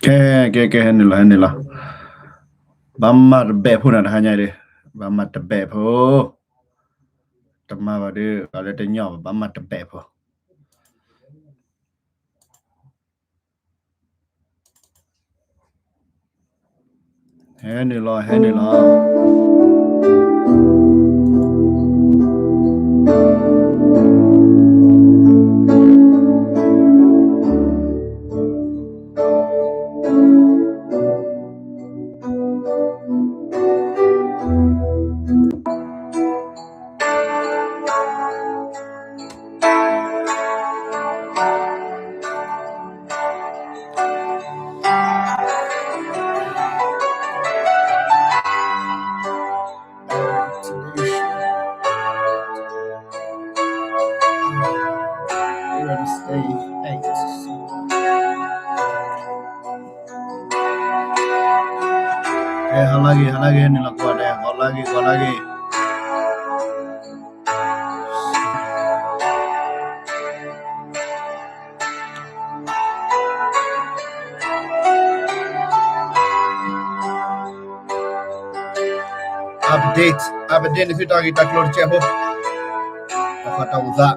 ကဲ ကဲ ကဲ ဟဲနုာ်လီၤ ဟဲနုာ်လီၤ. ဘၣ်မၤတဘဲၣ်ဖိနီၤ တဟါညါဒီး ဘၣ်မၤတဘဲၣ်ဖိ, တမၤဘၣ်ဒီး အလၢတညီဘၣ် ဘၣ်မၤတဘဲၣ်ဖိ. ဟဲနုာ်လီၤ ဟဲနုာ်လီၤ. Wednesday, eight. ဟါလၢဂ့ၤ ဟါလၢဂ့ၤ ဟဲနုာ်လီၤကိးဂၤဒဲး ဟါလၢဂ့ၤ ဟါလၢဂ့ၤ. Update, update န့ၣ်သုတၢ်ဂ့ၢ်တၢ်ကျိၤတကဲးဖိ, တၢ်ဃးတၢ်အိၣ်သး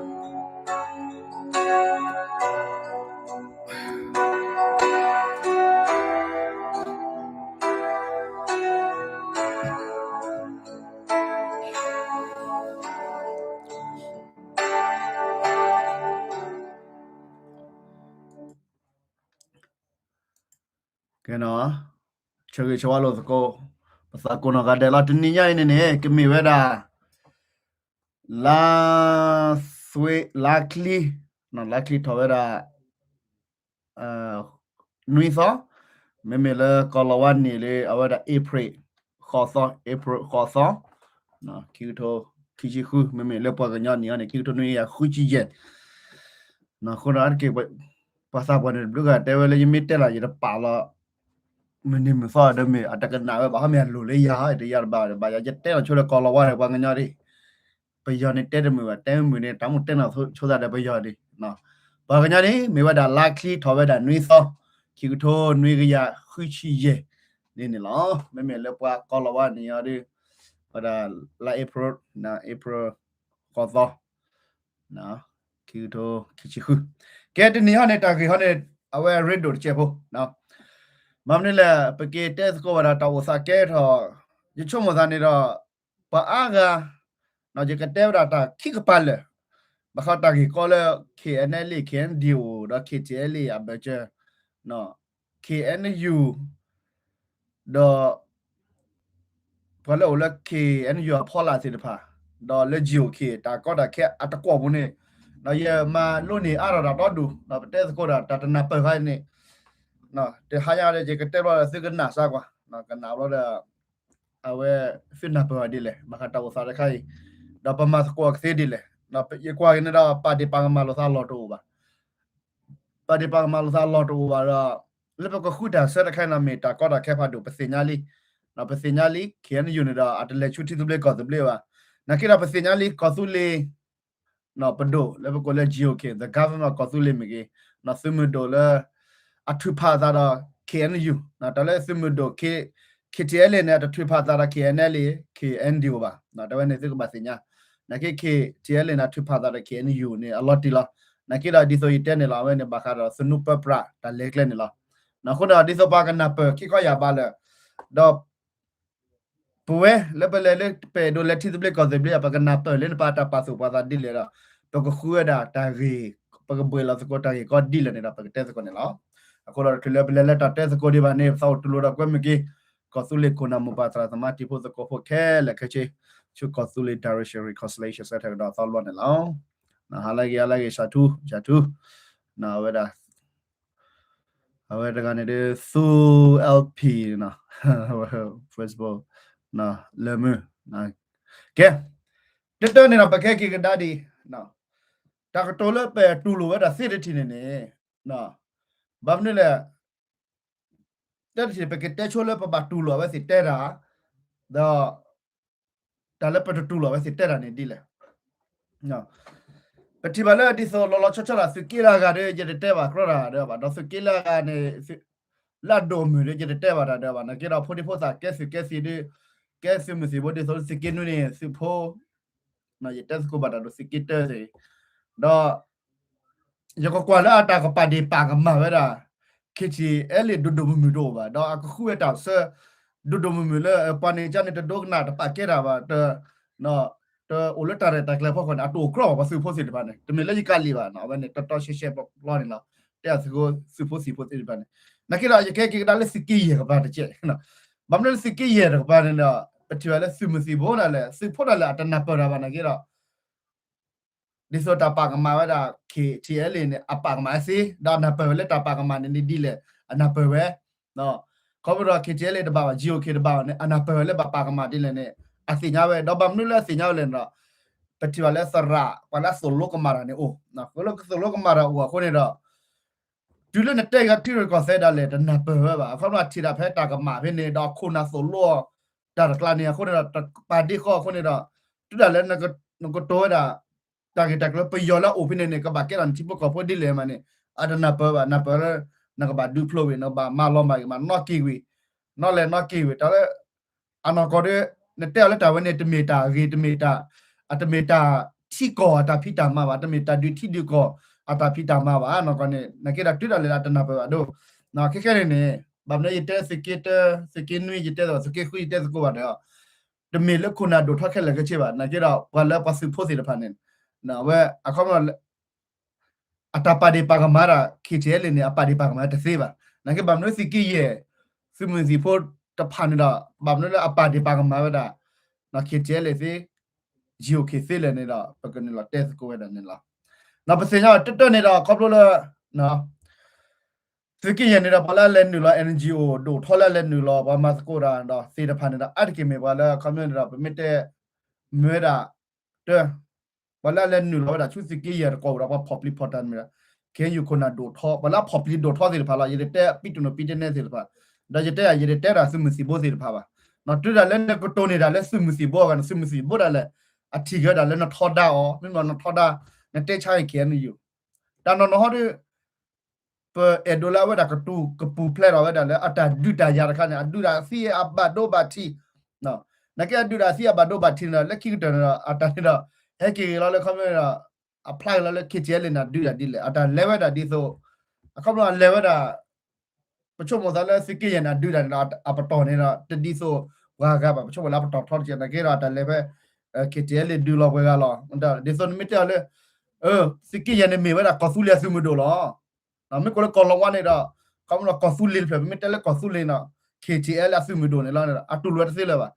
ကဲနီၤ, ဆၢဂ့ၤဆၢဝါလိာ်သကိး ပသးကိးနီၢ်ဂၤဒဲးလီၤ. တနံၤညါအံၤန့ၣ်န့ၣ် ကမ့ၢ်ဝဲဒၣ် လါ, လါချံ, လါချံထီၣ်ဝဲဒၣ် နွံသီ, မ့မ့ၢ်လၢကီၢ်လီၤဝါန့ၣ်လၢ အဝဲဒၣ် April ဃိးသီ, April ဃိးသီ, ခံကထိခံဆံဃု, မ့မ့ၢ်လၢပှၤကညီန့ၣ်န့ၣ် ခံကထိနွံကယၤဃုဆံယဲၢ်. အဃိဒီးတက့ၢ် ပှၤသးပှၢ်န့ၣ်တဘျုးဂၤ တဲဝဲလၢယမ့ၢ်တဲလီၤ ယတပာ်လီၤ မုၢ်နံၤမုၢ်သီဒီးမ့ၢ် အတကနၣ်ဝဲဘၣ် ဟီမ့ၢ်အလိၣ်လၢယၤ တယၤတဘၣ်ဘၣ် ယၤယတဲလီၤဆိလၢကီၢ်လီၤဝါဒီးပှၤကညီဒၣ် ပယီၤန့ၣ်တဲတမုာ်ဘၣ် တဲမုာ်န့ၣ် တၢ်မုၢ်တဲနီၣ်ဆိသးဒီးပယီၤဒၣ်, ပှၤကညီန့ၣ် မ့ၢ်ဝဲဒၣ်လါချံထီၣ်ဝဲဒၣ်နွံသီ, ခံကထိနွံကယၤဃုဆံယဲၢ်န့ၣ်န့ၣ်လီၤ. မ့မ့ၢ်လၢပှၤကီၢ်လီၤဝါန့ၣ်အီၤဒီး ဝဲဒၣ်လါ April, April ဃိးသီ ခံကထိခံဆံဃု. ကဲတနံၤဟီန့ၣ် တၢ်ဂ့ၢ်ဟီန့ၣ် အဝဲအရ့ဒိၣ်တကဲးဖိ, မ့ၢ်မနုၤလဲၣ် ပက့ၤတဲသကိးဝဲဒၣ်တၢ်အိၣ်သးကဲထီၣ်, ယဆိကမိၣ်သးန့ၣ်ဒီး ပှၤအါဂၤ ယကတဲဝဲဒၣ်တၢ်ခံကပၤလၢာ်, ဘၣ်ဃးတၢ်ဂ့ၢ်ကီလၢ KNLA KNDO ဒီး KTLA အဘၢၣ်စၢၤ KNU ဒီး ပှၤလၢအိၣ်လၢ KNU အဖီလာ်သ့ၣ်တဖၣ်, ဒီးလၢ GOK တၢ်ကီတၢ်ခဲအတကွီၢ်ပူၤန့ၣ်, ဒီးယမၤလိန့ၢ်အါထီၣ်တၢ်ဒီဒူၣ်, ဒီးပတဲသကိးဒီးတၢ်တနၢ်ပၢၢ်ခါန့ၣ်, တဟါညါဒီးယကတဲဘျီဒီးသုကနၣ်စၢ်ကွၢ်, ကနၣ်ဘျီဒီး အဝဲသုနၢ်ပၢၢ်အီၤဒ်လဲၣ် ဘၣ်ဃးတၢ်အိၣ်သးတခါအံၤ, ဒီးပမၤသကိးအီၤကသ့ဒ်လဲၣ်, ယကွၢ်က့ၤန့ၣ်ဒီး ပာ်ဒ့ၣ်ပာ်ကမၣ်လိာ်သးလီၢ်တအိၣ်ဘၣ် ပာ်ဒ့ၣ်ပာ်ကမၣ်လိာ်သးလီၢ်တအိၣ်ဘၣ်ဒီး လၢပကဃုတၢ်ဆၢတခါအံၤန့ၣ် မ့ၢ်တၢ်ကီတၢ်ခဲဖးဒိၣ် ပသ့ၣ်ညါလံ, ပသ့ၣ်ညါလံ KNU န့ၣ်ဒီး အတလဲၤဆူထံသဘျ့ကီၢ်သဘျ့ဘၣ်, နာ်က့ဒီးပသ့ၣ်ညါလံ ကီၢ်သူလ့ၤ ပဒိၣ်လၢပကိးလၢ GOK, the government of ကီၢ်သူလ့ၤမ့ၢ်ဂ့ၤ, သုးမုၢ်ဒိၣ်လၢ အထုးဖးအသးဒီး KNU, တၢ်လၢသုးမုၢ်ဒိၣ် KTLA န့ၣ် အတထုးဖးအသးဒီး KNLA KNDO ဘၣ်, တၢ်ဝဲန့ၣ်သုကဘၣ်သ့ၣ်ညါ, နာ်က့ KTLA န့ၣ် အထုးဖးအသးဒီး KNU န့ၣ် အလီၤတံၢ်လီၤ, နာ်က့ဒီးဒ်သိးယတဲန့ၣ်လီၤ အဝဲန့ၣ် ဘၣ်ဃးဒီးသနူပၢပြးတၢ်လဲၤကျဲန့ၣ်လီၤ, အဃိဒီးဒ်သိးပှၤကနၢ်ပၢၢ်ခံခီယၢ်ဘးလၢာ်, ဒီး ပဝဲလၢပလဲၤလၢပအဲၣ်ဒိးလဲၤထံသဘျ့ကီၢ်သဘျ့ ပကနၢ်ပၢၢ်လၢနပၢ်တၢ်ပာ်သူၣ်ပာ်သးဒ်လဲၣ်ဒီး ပကဃုဝဲဒၣ်တၢ်ဂ့ၢ်, ပကဘှဲးလီၤသကိးတၢ်ဂ့ၢ်ကီဒ်လဲၣ်န့ၣ်ဒီး ပကတဲသကိးန့ၣ်လီၤ. အဃိဒီးတချုးလၢပလဲၤလၢတၢ်တဲသကိးဒံးဘၣ်န့ၣ် ပသးအိၣ်တူၢ်လိာ်ဒီးကွဲမုာ်က့ၤ ကီၢ်သူလ့ၤခိၣ်နၢ်မိၢ်ပၢ်သရၣ်သမါတံၤဖိသကိးဖိခဲလၢာ်ခဲဆ့ ဆူကီၢ်သူလ့ၤ Direction Reconciliation Centre ကဒီးသီလီၤန့ၣ်လီၤ. ဟါလၢဂ့ၤ ဟါလၢဂ့ၤ စၤထူ စၤထူ ဝဲဒၣ် အဝဲတဂၤန့ၣ်ဒုး သူ LP နီၤ Facebook လၢမုၢ်, ကဲ, တၢ်တၢ်န့ၣ်ဒီး ပကဲက့ၤကဒါဒံး, တၢ်ကတိၤလၢပတူၢ်လိာ်ဝဲဒၣ်သ့ၣ်တထံၣ်န့ၣ်န့ၣ်, ဘၣ်မနုၤလဲၣ်, တၢ်တထံၣ် ပကတဲဆိလၢပဘၣ်တူၢ်လိာ်ဝဲသ့ၣ်တဲတၢ်, ဒီး တၢ်လၢပတတူၢ်လိာ်ဝဲသ့ၣ်တဲတၢ်န့ၣ်ဒ်လဲၣ်. ပထံၣ်ဘၣ်လၢဒ်သိးလီၤလီၤဆီဆီဒၣ် သုးက့လၢအဂၤဒီး ယတတဲဘၣ်ကြီတၢ်ဒီးဘၣ်, ဒီးသုးက့လၢအဂၤန့ၣ် လၢအဒိၣ်အမုၢ်ဒီး ယတတဲဘၣ်တၢ်ဒီးဘၣ်, နာ်က့ဒီးဖိဒံဖိသၣ်ကဲသုးကဲသံးဒီး ကဲသုးမုၢ်သံၣ်ဘိ ဒ်သိးလၢသုးက့နွံန့ၣ် သုးဖိ ယတဲသကိးဘၣ်တၢ်ဒီးသုးက့တၢသ့ၣ်, ဒီး ယကကွၢ်လၢအတၢ်ကပာ်ဒ့ၣ်ပာ်ကမၣ်ဝဲဒၣ် ခ့ၣ်ထံၣ်အဲလ့ၣ် ဒိၣ်ဒိၣ်မုၢ်မုၢ်တအိၣ်ဘၣ်, ဒီးအကဃုဝဲတၢ်ဆၢ ဒိၣ်ဒိၣ်မုၢ်မုၢ်လၢ ပှၤန့ၣ်ကန့ၣ် တဒိကနၣ်တပာ်ကဲတၢ်ဘၣ်, တအိၣ်လၢတၢ်ရဲၣ်တၢ်ကျဲၤဖီခိၣ်န့ၣ် အတအိၣ်ကြီဘၣ် ပှၤသုးဖိသ့ၣ်တဖၣ်န့ၣ် တမ့ၢ်လၢယကးလံာ်ဘၣ်, အဝဲန့ၣ် တီတီရှဲရှဲပျီန့ၣ်လီၤ. တဲအသုးဖိသံၣ်ဖိသ့ၣ်တဖၣ်န့ၣ်, နာ်က့ဒီး ယကဲက့ၤကဒါလၢသုးက့ယဲၢ်တကပၤတကဲး, ဘၣ်မနုၤလၢသုးက့ယဲၢ်တကပၤန့ၣ်ဒီး ပထံၣ်ဘၣ်လၢသုးမုၢ်သံၣ်ဘိဒၣ်လဲာ် သုးဖိဒၣ်လဲာ် အတနၢ်ပၢၢ်တၢ်ဘၣ် နာ်က့ဒီး ဒ်သိးတၢ်ပာ်ကမၣ်ဝဲဒၣ် ခ့ၣ်ထံၣ်အဲလ့ၣ်န့ၣ် အပာ်ကမၣ်သ့, ဒီးအနၢ်ပၢၢ်ဝဲလၢတၢ်ပာ်ကမၣ်န့ၣ်ဒ်လဲၣ် အနၢ်ပၢၢ်ဝဲ, ခီဖျိဒီး ခ့ၣ်ထံၣ်အဲလ့ၣ် တဘၣ်ဘၣ်, ယံၤအိၣ်ခ့ၣ် တဘၣ်ဘၣ်န့ၣ် အနၢ်ပၢၢ်ဝဲလၢဘၣ်ပာ်ကမၣ်ဒ်လဲၣ်န့ၣ် အသ့ၣ်ညါဝဲ, ဒီးဘၣ်မနုၤလၢအသ့ၣ်ညါဝဲလဲၣ်န့ၣ်ဒီး ပထံၣ်ဘၣ်လၢသရၣ် ပှၤလၢအသိၣ်လိကမၣ်တၢ်န့ၣ်အိၣ်, လၢကသိၣ်လိကမၣ်တၢ်အိၣ်အဃိန့ၣ်ဒီး တုၤလၢနတဲဂ့ၤထံရူၢ်ကီၢ်သဲးဒၣ်လဲာ် တနၢ်ပၢၢ်ဝဲဘၣ်, အခီပညီထံၣ်တၢ်ဖဲတၢ်ကမၣ်ဖဲန့ၣ် ဒီးအခိၣ်နၢ်သိၣ်လိအီၤ တၢ်တကျါန့ၣ်အဃိန့ၣ်ဒီး တပာ်ဒ့ဃီအဃိန့ၣ်ဒီး တုၤဒၣ်လဲာ် နကတိၤဝဲဒၣ် တၢ်ဂ့ၢ်တၢ်ကျိၤပယီၤလၢအအိၣ်ဖဲန့ၣ်န့ၣ် ကဘၣ်ကဲထီၣ်နထံဖိကီၢ်ဖိဒ်လဲၣ်မးန့ၣ် အတနၢ်ပၢၢ်ဘၣ်, နၢ်ပၢၢ်လၢ နကဘၣ်ဒုးဖျိဝံၤ နကဘၣ်မၤလီၤမၢ်ဂ့ၤ မၤနီၣ်က့ၤဝံၤ, နီၣ်လဲၤနီၣ်က့ၤဝံၤ တၢ်လၢ အနီၢ်ကီၢ်ဒီး နတဲအီၤလၢတၢ်ဝဲန့ၣ် တမ့ၢ်တၢ်ဂ့ၤ တမ့ၢ်တၢ် အတမ့ၢ်တၢ်ထံကီၢ်အတၢ်ဖံးတၢ်မၤဘၣ်, တမ့ၢ်တၢ်ဒုးထံဒုးကီၢ်အတၢ်ဖံးတၢ်မၤဘၣ်, အနီၢ်ကီၢ်န့ၣ် နာ်က့ဒီးတုၤဒၣ်လဲာ်လၢအတနၢ်ပၢၢ်ဘၣ်ဒိၣ်, ခဲကဲန့ၣ်န့ၣ် ဘၣ်မနုၤယတဲသုးက့တၢ သုးက့နွံ ယတဲသကိး သုးက့ဃု ယတဲသကိးဘၣ်ဒီး တမ့ၢ်လၢခိၣ်နၢ်ဒိၣ်ထီခဲလၢာ်ခဲဆ့ဘၣ်, နာ်က့ဒီး ပှၤလၢပှၤသုးဖိသ့ၣ်တဖၣ်န့ၣ် အဝဲ အခီပညီ အတၢ်ပာ်ဒ့ၣ်ပာ်ကမၣ်ဒၣ် ခ့ၣ်ထံၣ်အဲလ့ၣ်န့ၣ် အပာ်ဒ့ၣ်ပာ်ကမၣ်တသ့ဘၣ်. နာ်က့ဘၣ်မနုၤသုးက့ယဲၢ် သုးမုၢ်သံၣ်ဖိတဖၣ်န့ၣ်ဒီး ဘၣ်မနုၤလၢအပာ်ဒ့ၣ်ပာ်ကမၣ်ဝဲဒၣ် ခ့ၣ်ထံၣ်အဲလ့ၣ်သ့ ယံၤအိၣ်ခ့ၣ်သ့လဲၣ်န့ၣ်ဒီး ပကနုာ်လီၤတဲသကိးဝဲဒၣ်န့ၣ်လီၤ. ဒီးပသ့ၣ်ညါတၢ်တၢ်န့ၣ်ဒီး ခီဖျိလၢ သုးက့ယဲၢ်န့ၣ်ဒီး ပှၤလၢအလဲၤနုာ်လီၤ NGO ဒိၣ်ထီလၢအလဲၤနုာ်လီၤ ပှၤမၤသကိးတၢ်ဒီးသ့ၣ်တဖၣ်န့ၣ်ဒီး အါတက့ၢ်မ့ၢ်ပှၤလၢ ခီပညီန့ၣ်ဒီး ပမ့ၢ်တဲ မ့ၢ်ဝဲဒၣ် တၢ ပှၤလၢအလဲၤနုာ်လီၤဝဲဒၣ်ဆူသုးက့ယဲၢ်တကိးဒီး ပှၤဖီၣ်ပျံၤဖီၣ်တၢ်န့ၣ်ဒီး ခ့ၣ်အဲၣ်ယူၣ်ခိၣ်နၢ်ဒိၣ်ထီ ပှၤလၢအဖီၣ်ပျံၤဒိၣ်ထီသ့ၣ်တဖၣ်လီၤ. ယတတဲပံတနီၤပံတနဲသ့ၣ်တဖၣ် ဒီးယတဲယၤ ယတတဲဒၣ်သုးမုၢ်သံၣ်ဘိသ့ၣ်တဖၣ်ဘၣ်. တုၤဒၣ်လဲာ်နကတိၤန့ၢ်ဒၣ်လၢသုးမုၢ်သံၣ်ဘိအဂၤန့ၣ် သုးမုၢ်သံၣ်ဘိဒၣ်လဲာ် အထံၣ်က့ၤဝဲဒၣ်လၢနထီဒါအီၤ မ့ၢ်မ့ၢ်နထီဒါ နတဲဆါအံၤ ခ့ၣ်အဲၣ်ယူၣ် တၢ်နီၢ်နီၢ်ဟီဒီး ပအဲၣ်ဒိးလၢအဝဲဒၣ်ကတူၢ်ကပူၤဖျဲးထီၣ်ဝဲဒၣ်လၢအတၢ်ဒုးတၢ်ယၤတခါန့ၣ် အဒုးဒၣ်သံအဘၣ်ဒိဘၣ်ထံး, နာ်က့အဒုးဒၣ်သံအဘၣ်ဒိဘၣ်ထံးန့ၣ်ဒီး လၢခံကတၢၢ်န့ၣ်ဒီး အတၢ်န့ၣ်ဒီး ဟဲက့ၤဂ့ၤလီၤလၢခီပညီန့ၣ်ဒီး အဖျါဂ့ၤလီၤလၢ ခ့ၣ်ထံၣ်အဲလ့ၣ်န့ၣ် အဒုးဒၣ်ဒ်လဲၣ် အတၢ်လဲၤဝဲဒၣ်ဒ်သိး အခီပညီအလဲၤဝဲဒၣ် ပဆိကမိၣ်သးလၢသုးက့ယဲၢ်န့ၣ် အဒုးဒၣ်န့ၣ်ဒီး အပတီၢ်န့ၣ်ဒီး တဒ်သိးပှၤဂၤဘၣ် ပဆိကမိၣ်လၢအပတီၢ်ထီတက့ၢ် နာ်က့ဒီးအတၢ်လဲၤဖဲ ခ့ၣ်ထံၣ်အဲလ့ၣ်ဒုးလီၤပှဲၤဂၤလီၤ. ဒ်သိးနမ့ၢ်တဲအီၤလၢ သုးက့ယဲၢ်န့ၣ်မ့ၢ်ဝဲဒၣ်ကီၢ်သူလ့ၤအသုးမုၢ်ဒိၣ်လီၤ. မ့ၢ်ကွၢ်လၢကီၢ်လီၤဝါန့ၣ်ဒီး ခီပညီကီၢ်သူလ့ၤတဖျၢၣ် ပမ့ၢ်တဲလၢကီၢ်သူလ့ၤန့ၣ် ခ့ၣ်ထံၣ်အဲလ့ၣ်အသုးမုၢ်ဒိၣ်န့ၣ်လီၤ အတူၢ်လိာ်ဝဲတသ့လၢၤဘၣ်.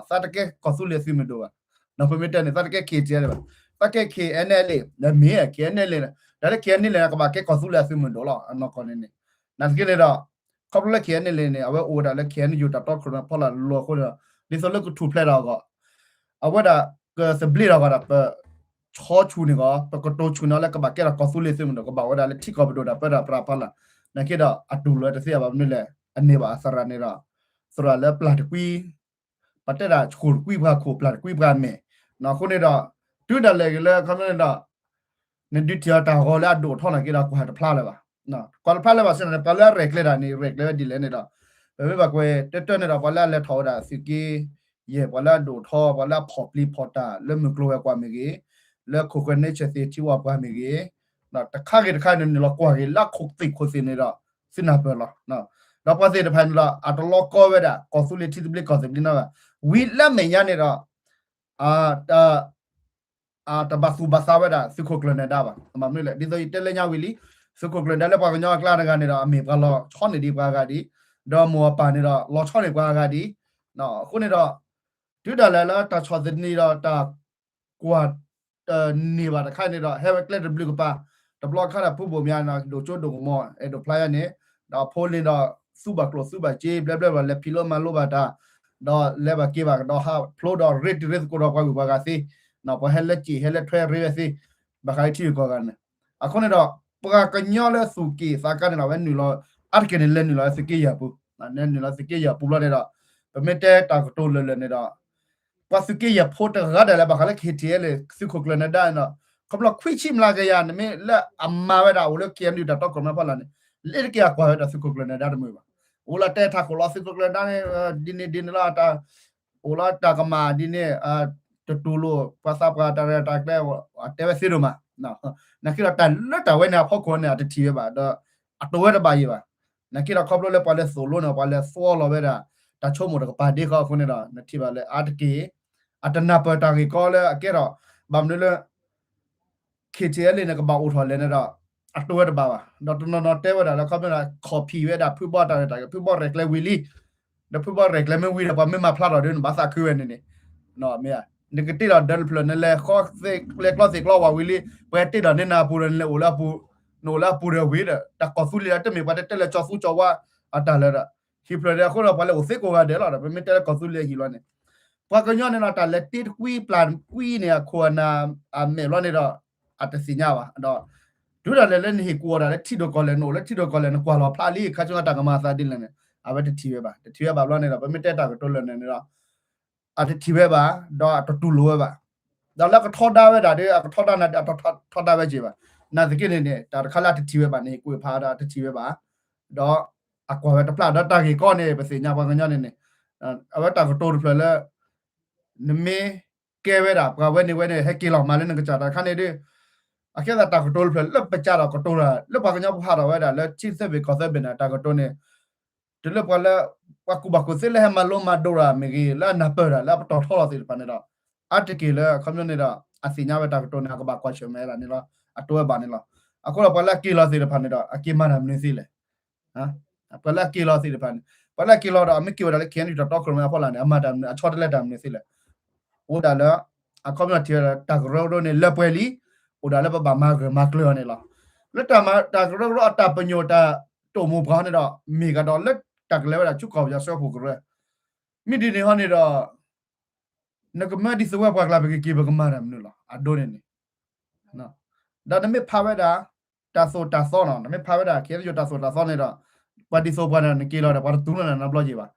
သးတကဲကီၢ်သူလ့ၤအသုးမုၢ်ဒိၣ်ဘၣ်. ပမ့ၢ်တဲန့ၣ် သးတကဲ ခ့ၣ်ထံၣ်အဲလ့ၣ်ဘၣ်. သးကဲ ခ့ၣ်အဲၣ်ယူၣ် လၢမ့ၢ် ခ့ၣ်အဲၣ်ယူၣ် လၢ တၢ်လၢ ခ့ၣ်အဲၣ်ယူၣ် လၢကဘၣ်ကဲကီၢ်သူလ့ၤအသုးမုၢ်ဒိၣ်လီၤ အနီၢ်ကီၢ်န့ၣ်န့ၣ်. နာ်သက့န့ၣ်ဒီး ခီဖျိလၢ ခ့ၣ်အဲၣ်ယူၣ် န့ၣ် အဝဲအိၣ်ဝဲဒၣ်လၢ ခ့ၣ်အဲၣ်ယူၣ် တၢ်တီခိၣ်ရိၣ်မဲဖီလာ်လီၤအဃိန့ၣ်ဒီး ဒ်သိးလၢကထူၣ်ဖျဲးထီၣ်အဂီၢ် အဝဲဒၣ်ကသဘျ့ထီၣ်အဂီၢ်ဒီး ပဆီဆူၣ်န့ၢ်အီၤ ပကတိၤဆူၣ်န့ၢ်အီၤလၢကဘၣ်ကဲထီၣ်ကီၢ်သူလ့ၤသုးမုၢ်ဒိၣ် ကဘၣ်ဝဲဒၣ်လၢထံကီၢ်ပဒိၣ်တၢ်ပၢတၢ်ပြးဖီလာ်. နာ်သက့ဒီး အတူၢ်လိာ်ဝဲတသ့ဘၣ် မနုၤလဲၣ် အန့ၢ်ဘၣ်အသရၣ်န့ၣ်ဒီး သရၣ်လၢပျၢ်တကွံ ပတဲဒၣ်ဆှိၣ်တကွံပှၤခိၣ် ပျၢ်တကွံပှၤမဲာ် အဃိန့ၣ်ဒီး တုၤဒၣ်လဲာ်ဂ့ၤလၢ ခီပညီန့ၣ်ဒီး နဒုးထံၣ်အီၤတၢ်ဂီၤလၢအဒိၣ်အထီနာ်သက့ဒီး ကွၢ်တဖျါလၢၤဘၣ်. ကွၢ်တဖျါလၢၤဘၣ်စ့ၢ်န့ၣ် ပှၤလၢအရဲၣ်ကျဲၤတၢ်န့ၣ် ရဲၣ်ကျဲၤဝဲဒ်လဲၣ်န့ၣ်ဒီး ပမ့ၢ်ဘၣ်ကွၢ်တၢ်တၢ်န့ၣ်ဒီး ပှၤလၢအလဲၤထီၣ်ဝဲဒၣ်သုးက့ယဲၢ် ပှၤလၢအဒိၣ်ထီ ပှၤလၢအဖီၣ်ပျံၤဖီၣ်တၢ်လၢမုၢ်ကျိၤဝဲၤကွာ်မ့ၢ်ဂ့ၤ, လၢခိၣ်ဃၢၤန့ဆၢၣ်သ့ၣ်ထံဝဲပှၤမ့ၢ်ဂ့ၤ, တခါဂ့ၤတခါန့ၣ် နုာ်လီၤကွၢ်က့ၤလၢအခိၣ်သ့ၣ်ခိၣ်သ့ၣ်န့ၣ်ဒီး သုနၢ်ပၢၢ်လီၤ. ဒီးပှၤသ့ၣ်တဖၣ်န့ၣ်ဒီး အတလီၤကီဝဲဒၣ် ကီၢ်သူလ့ၤထံသဘျ့ကီၢ်သဘျ့နီတဂၤ ဝံၤလၢအမဲာ်ညါန့ၣ်ဒီး တဘၣ်သူၣ်ဘၣ်သးဝဲဒၣ်သုးခိၣ်ကျၢၢ်နၢၤဒါဘၣ်. ဘၣ်မနုၤလဲၣ် ဒ်သိးယတဲလၢညါဝံၤလံ သုးခိၣ်ကျၢၢ်နၢၤဒါလၢပှၤကညီအကျါတဂၤန့ၣ်ဒီး အမ့ၢ်ပှၤလီၤဆီန့ၢ်ဒံးပှၤဂၤဒံး, ဒီးမိၢ်အပၢ်န့ၣ်ဒီး လီၤဆီန့ၢ်ပှၤဂၤဒံး. အဃိန့ၣ်ဒီး တုၤဒၣ်လဲာ်လၢတၢ်ဆီၣ်သနံးဒီးတၢ်ကွၢ် န့ၢ်ဘၣ်တခါန့ၣ်ဒီး ဟဲဝဲကျဲတဘျုးကပၤ, တဘျီခါဒီးဖုဘိၣ်မၠါန့ၣ် ဒိၣ်ကၠိဒိၣ်ကမီၤ အဲၣ်ဒိးဖျါယါန့ၣ်, ဒီးအဖိန့ၣ်ဒီး သူဘၣ်ကျိၣ်သူဘၣ်စ့ ဘျဲဘျဲဘၣ် လဲၤဖံးလိမၤလိဘၣ်တၢ်, ဒီးလဲၤဘၣ်က့ၤဘၣ်ကဒီးဟးဖျိဒီးရ့တံၤရ့သကိးဒီးပှၤဂုၤပှၤဂၤသ့, ပှၤဟဲလၢစံးဟဲလၢထွဲရ့ဝဲသ့, ဘၣ်ဃးလၢထံဂုၤကီၢ်ဂၤန့ၣ်, အဃိန့ၣ်ဒီး ပှၤကညီလၢသူၣ်က့ၣ်သးကါန့ၣ်ဒီး အဝဲနုာ်လီၤ အါတက့ၢ်န့ၣ် လဲၤနုာ်လီၤလၢသုးက့ယဲၢ်ပူၤ, လဲၤနုာ်လီၤသုးက့ယဲၢ်ပူၤဘျီန့ၣ်ဒီး ပမ့ၢ်တဲတၢ်ကတိၤလၢာ်လၢာ်န့ၣ်ဒီး ပှၤသုးက့ယဲၢ်ဖိတဂၤဒၣ်လဲာ် ဘၣ်ဃးလၢ KTLA သုးခိၣ်ကျၢၢ်နၢၤဒါန့ၣ်ဒီး ခီဖျိခွံဆံမျးကယၤန့ၣ် မ့ၢ်လၢအမၤဝဲဒၣ်အိၣ်လၢ KNU တၢ်တီခိၣ်ရိၣ်မဲအဖီလာ်န့ၣ် လၢတက့ၢ်အကွၢ်ဝဲဒၣ်သုးခိၣ်ကျၢၢ်နၢၤဒါတမုာ်ဘၣ်. အိၣ်လၢတဲထးခိၣ်လီၤ သုးခိၣ်ကျၢၢ်နၢၤဒါန့ၣ် ဒ်န့ၣ်ဒ်န့ၣ်လီၤ အိၣ်လၢတၢ်ကမၣ်ဒ်န့ၣ် တတူၢ်လိာ် ပှၤသးပှၢ်တၢ်ရဲၣ်တၢ်ကျဲၤ တဲဝဲသ့ဒိၣ်မး, နာ်က့ဒီးတၢ်လၢတၢ်ဝဲန့ၣ်အဖီခိၣ်န့ၣ် အတထံၣ်ဝဲဘၣ် ဒီးအတိာ်ဝဲတဘၣ်ယံၤဘၣ်. နာ်က့ဒီးခီဖျိလၢပှၤလဲၤသိၣ်လိန့ၣ် ပှၤလဲၤသွီလီၤဝဲဒၣ် တၢ်ဆိကမိၣ်တကပၤဒ့ဃီအဃိန့ၣ်ဒီး နထံၣ်ဘၣ်လၢအါတက့ၢ် အတနၢ်ပၢၢ်တၢ်ဂ့ၢ်ကီလၢအကဲထီၣ် ဘၣ်မနုၤလၢ KTLA န့ၣ် ကဘၣ်အိၣ်ထီၣ်လဲၣ်န့ၣ်ဒီး အတိာ်ဝဲတဘၣ်ဘၣ်. ဒီးတနီၤနီၤတဲဝဲဒၣ်လၢခီဖျိလၢ copy ဝဲဒၣ်ဖုဘီတၢ်ရဲၣ်တၢ်ကျဲၤ ဖုဘီရဲၣ်ကျဲၤဝံၤလံ, ဒီးဖုဘီရဲၣ်ကျဲၤမ့ၢ်ဝံၤဒီး ပှၤမ့ၢ်မၤဖျါထီၣ်ဒီး နဘၣ်သးခုဝဲန့ၣ်န့ၣ်, မ့ၢ်ဧါ, နကတ့ထီၣ်ဒၢတဖျၢၣ် နလဲၤဃီလဲၤကျီသ့ၣ်ကျီဝဲဝံၤလံ ပှၤတ့ထီၣ်န့ၢ်နၤအပူၤဒီး နလဲၤအိၣ်လၢအပူၤ, နအိၣ်လၢအပူၤဒီးဝံၤဒီး တၢ်ကီၢ်သူလ့ၤဒီး တမ့ၢ်ပှၤတတဲလၢကၠီသူကၠီဝါအတၢ်လၢၤဒီး ဟံၣ်ဖျၢၣ်ဒီးအဃိဒီး ပှၤလဲၤအိၣ်သ့ကိးဂၤဒဲးလီၤဒီး ပမ့ၢ်တဲလၢကီၢ်သူလ့ၤအဟံၣ်လီၤန့ၣ် ပှၤကညီန့ၣ်ဒီး တၢ်လဲၤတ့တကွံပျၢ်ကွံန့ၣ် အခိၣ်အနၢ်အမဲာ်ဘျီန့ၣ်ဒီး အတသ့ၣ်ညါဘၣ်ဒီး တုၤဒၣ်လဲာ်လၢနဟ့ၣ်ကူၣ်အီၤဒၣ်လၢထံဒိၣ်ကီၢ်လဲၢ် နအိၣ်လၢထံဒိၣ်ကီၢ်လဲၢ် နကွၢ်လီၤဖျါလံ ခါဆူညါတၢ်ကမၤအသးဒ်လဲၣ်န့ၣ် အဝဲတထံၣ်ဝဲဘၣ်. တထံၣ်ဝဲဘၣ်ဘျီန့ၣ်ဒီး ပမ့ၢ်တဲတၢ်ကတိၤလၢာ်န့ၣ်ဒီး အတထံၣ်ဝဲဘၣ် ဒီးအတတူၢ်လိာ်ဝဲဘၣ်. ဒီးလၢကထီဒါဝဲဒၣ်ဒီး အကထီဒါနၤ အတထီဒါဝဲက့ၤဘၣ်. နာ်သက့န့ၣ်န့ၣ် တၢ်တခါလၢအတထံၣ်ဝဲဘၣ်န့ၣ် ဟ့ၣ်ကူၣ်ဟ့ၣ်ဖးဒီးအတထံၣ်ဝဲဘၣ် ဒီးအကွၢ်ဝဲတဖျၢၣ်ဒီးတၢ်ဂ့ၢ်ကီန့ၣ် ပသ့ၣ်ညါပှၤကညီန့ၣ်န့ၣ် အဝဲတၢ်ကတိၤတဖျၢၣ်လၢ နမ့ၢ်ကဲဝဲဒၣ် ပှၤဝဲန့ၣ်ဝဲန့ၣ် ဟဲက့ၤလီၤမၤလၢနကစၢ်တၢ်တခါန့ၣ်ဒီး အကဲသးတၢ်ကတိၤတဖျၢၣ်လၢပကစၢ်ဒီးကတိၤတၢ် လၢပှၤကညီဖိဟးထီၣ်ဝဲဒၣ်လၢထံသၢဘ့ၣ်ကီၢ်သၢဘ့ၣ်န့ၣ် တၢ်ကတိၤန့ၣ် တုၤလၢပှၤလၢ ပှၤကူၣ်ဘၣ်ကူၣ်သ့လၢဟဲမၤလိမၤဒိးတၢ်မ့ၢ်ဂ့ၤ လၢအနၢ်ပၢၢ်တၢ်လၢအပတီၢ်ထီလီၤသ့ၣ်တဖၣ်န့ၣ်ဒီး အါတက့ၢ်လၢအခီပညီန့ၣ်ဒီး အသ့ၣ်ညါဝဲတၢ်ကတိၤန့ၣ် အကဘၣ်ကွၢ်ဆၢၣ်မဲာ်ဒၣ်န့ၣ်လီၤ. အတိၢ်ဝဲဘၣ်န့ၣ်လီၤ. အဃိဒီးပှၤလၢအက့ၤလီၤသ့ၣ်တဖၣ်န့ၣ်ဒီး အက့ၤမၤတၢ်မနုၤသ့လဲၣ်. ပှၤလၢအက့ၤလီၤသ့ၣ်တဖၣ်န့ၣ် ပှၤလၢအက့ၤလီၤဒီး အမ့ၢ်က့ၤဝဲဒၣ်လၢ KNU တၢ်တီခိၣ်ရိၣ်မဲအဖီလာ်န့ၣ် အမၤတၢ်မနုၤ အဆီတလဲတၢ်မနုၤသ့လဲၣ်. အိၣ်ဒၣ်လၢ အခီပညီထံၣ်ဝဲဒၣ်တၢ်ကရၢကရိန့ၣ် လၢပှဲၤလံ, အိၣ်ဒၣ်လၢပဘၣ်မၤဂၢၢ်မၤကျၢၤအီၤန့ၣ်လီၤ. လၢတၢ်မၤတၢ်ကရၢကရိအတၢ်ပညိၣ်တၢ်တိာ်မိၢ်ပှၢ်န့ၣ်ဒီး မ့ၢ်ကဒီးလၢတၢ်ကလဲၤဝဲဒၣ်ဆူကီၢ်ပယီၤစၢဖှိၣ်ကရၢ မ့ၢ်ဒ်န့ၣ်ဟီန့ၣ်ဒီး နကမၢဒ်သိးဝဲပှၤကျါ ပကက့ၤပကမၤတၢ်မနုၤလီၤ. အဒိန့ၣ်န့ၣ် ဒီးနမ့ၢ်ဖးဝဲဒၣ် တၢ်သိၣ်တၢ်သီနီၤ, နမ့ၢ်ဖးဝဲဒၣ် KNU တၢ်သိၣ်တၢ်သီန့ၣ်ဒီး ပှၤဒ်သိးပှၤန့ၣ် နက့ၤလီၤဒီး ပှၤတတူၢ်လိာ်နၤနီတဘျီက့ၤဘၣ်.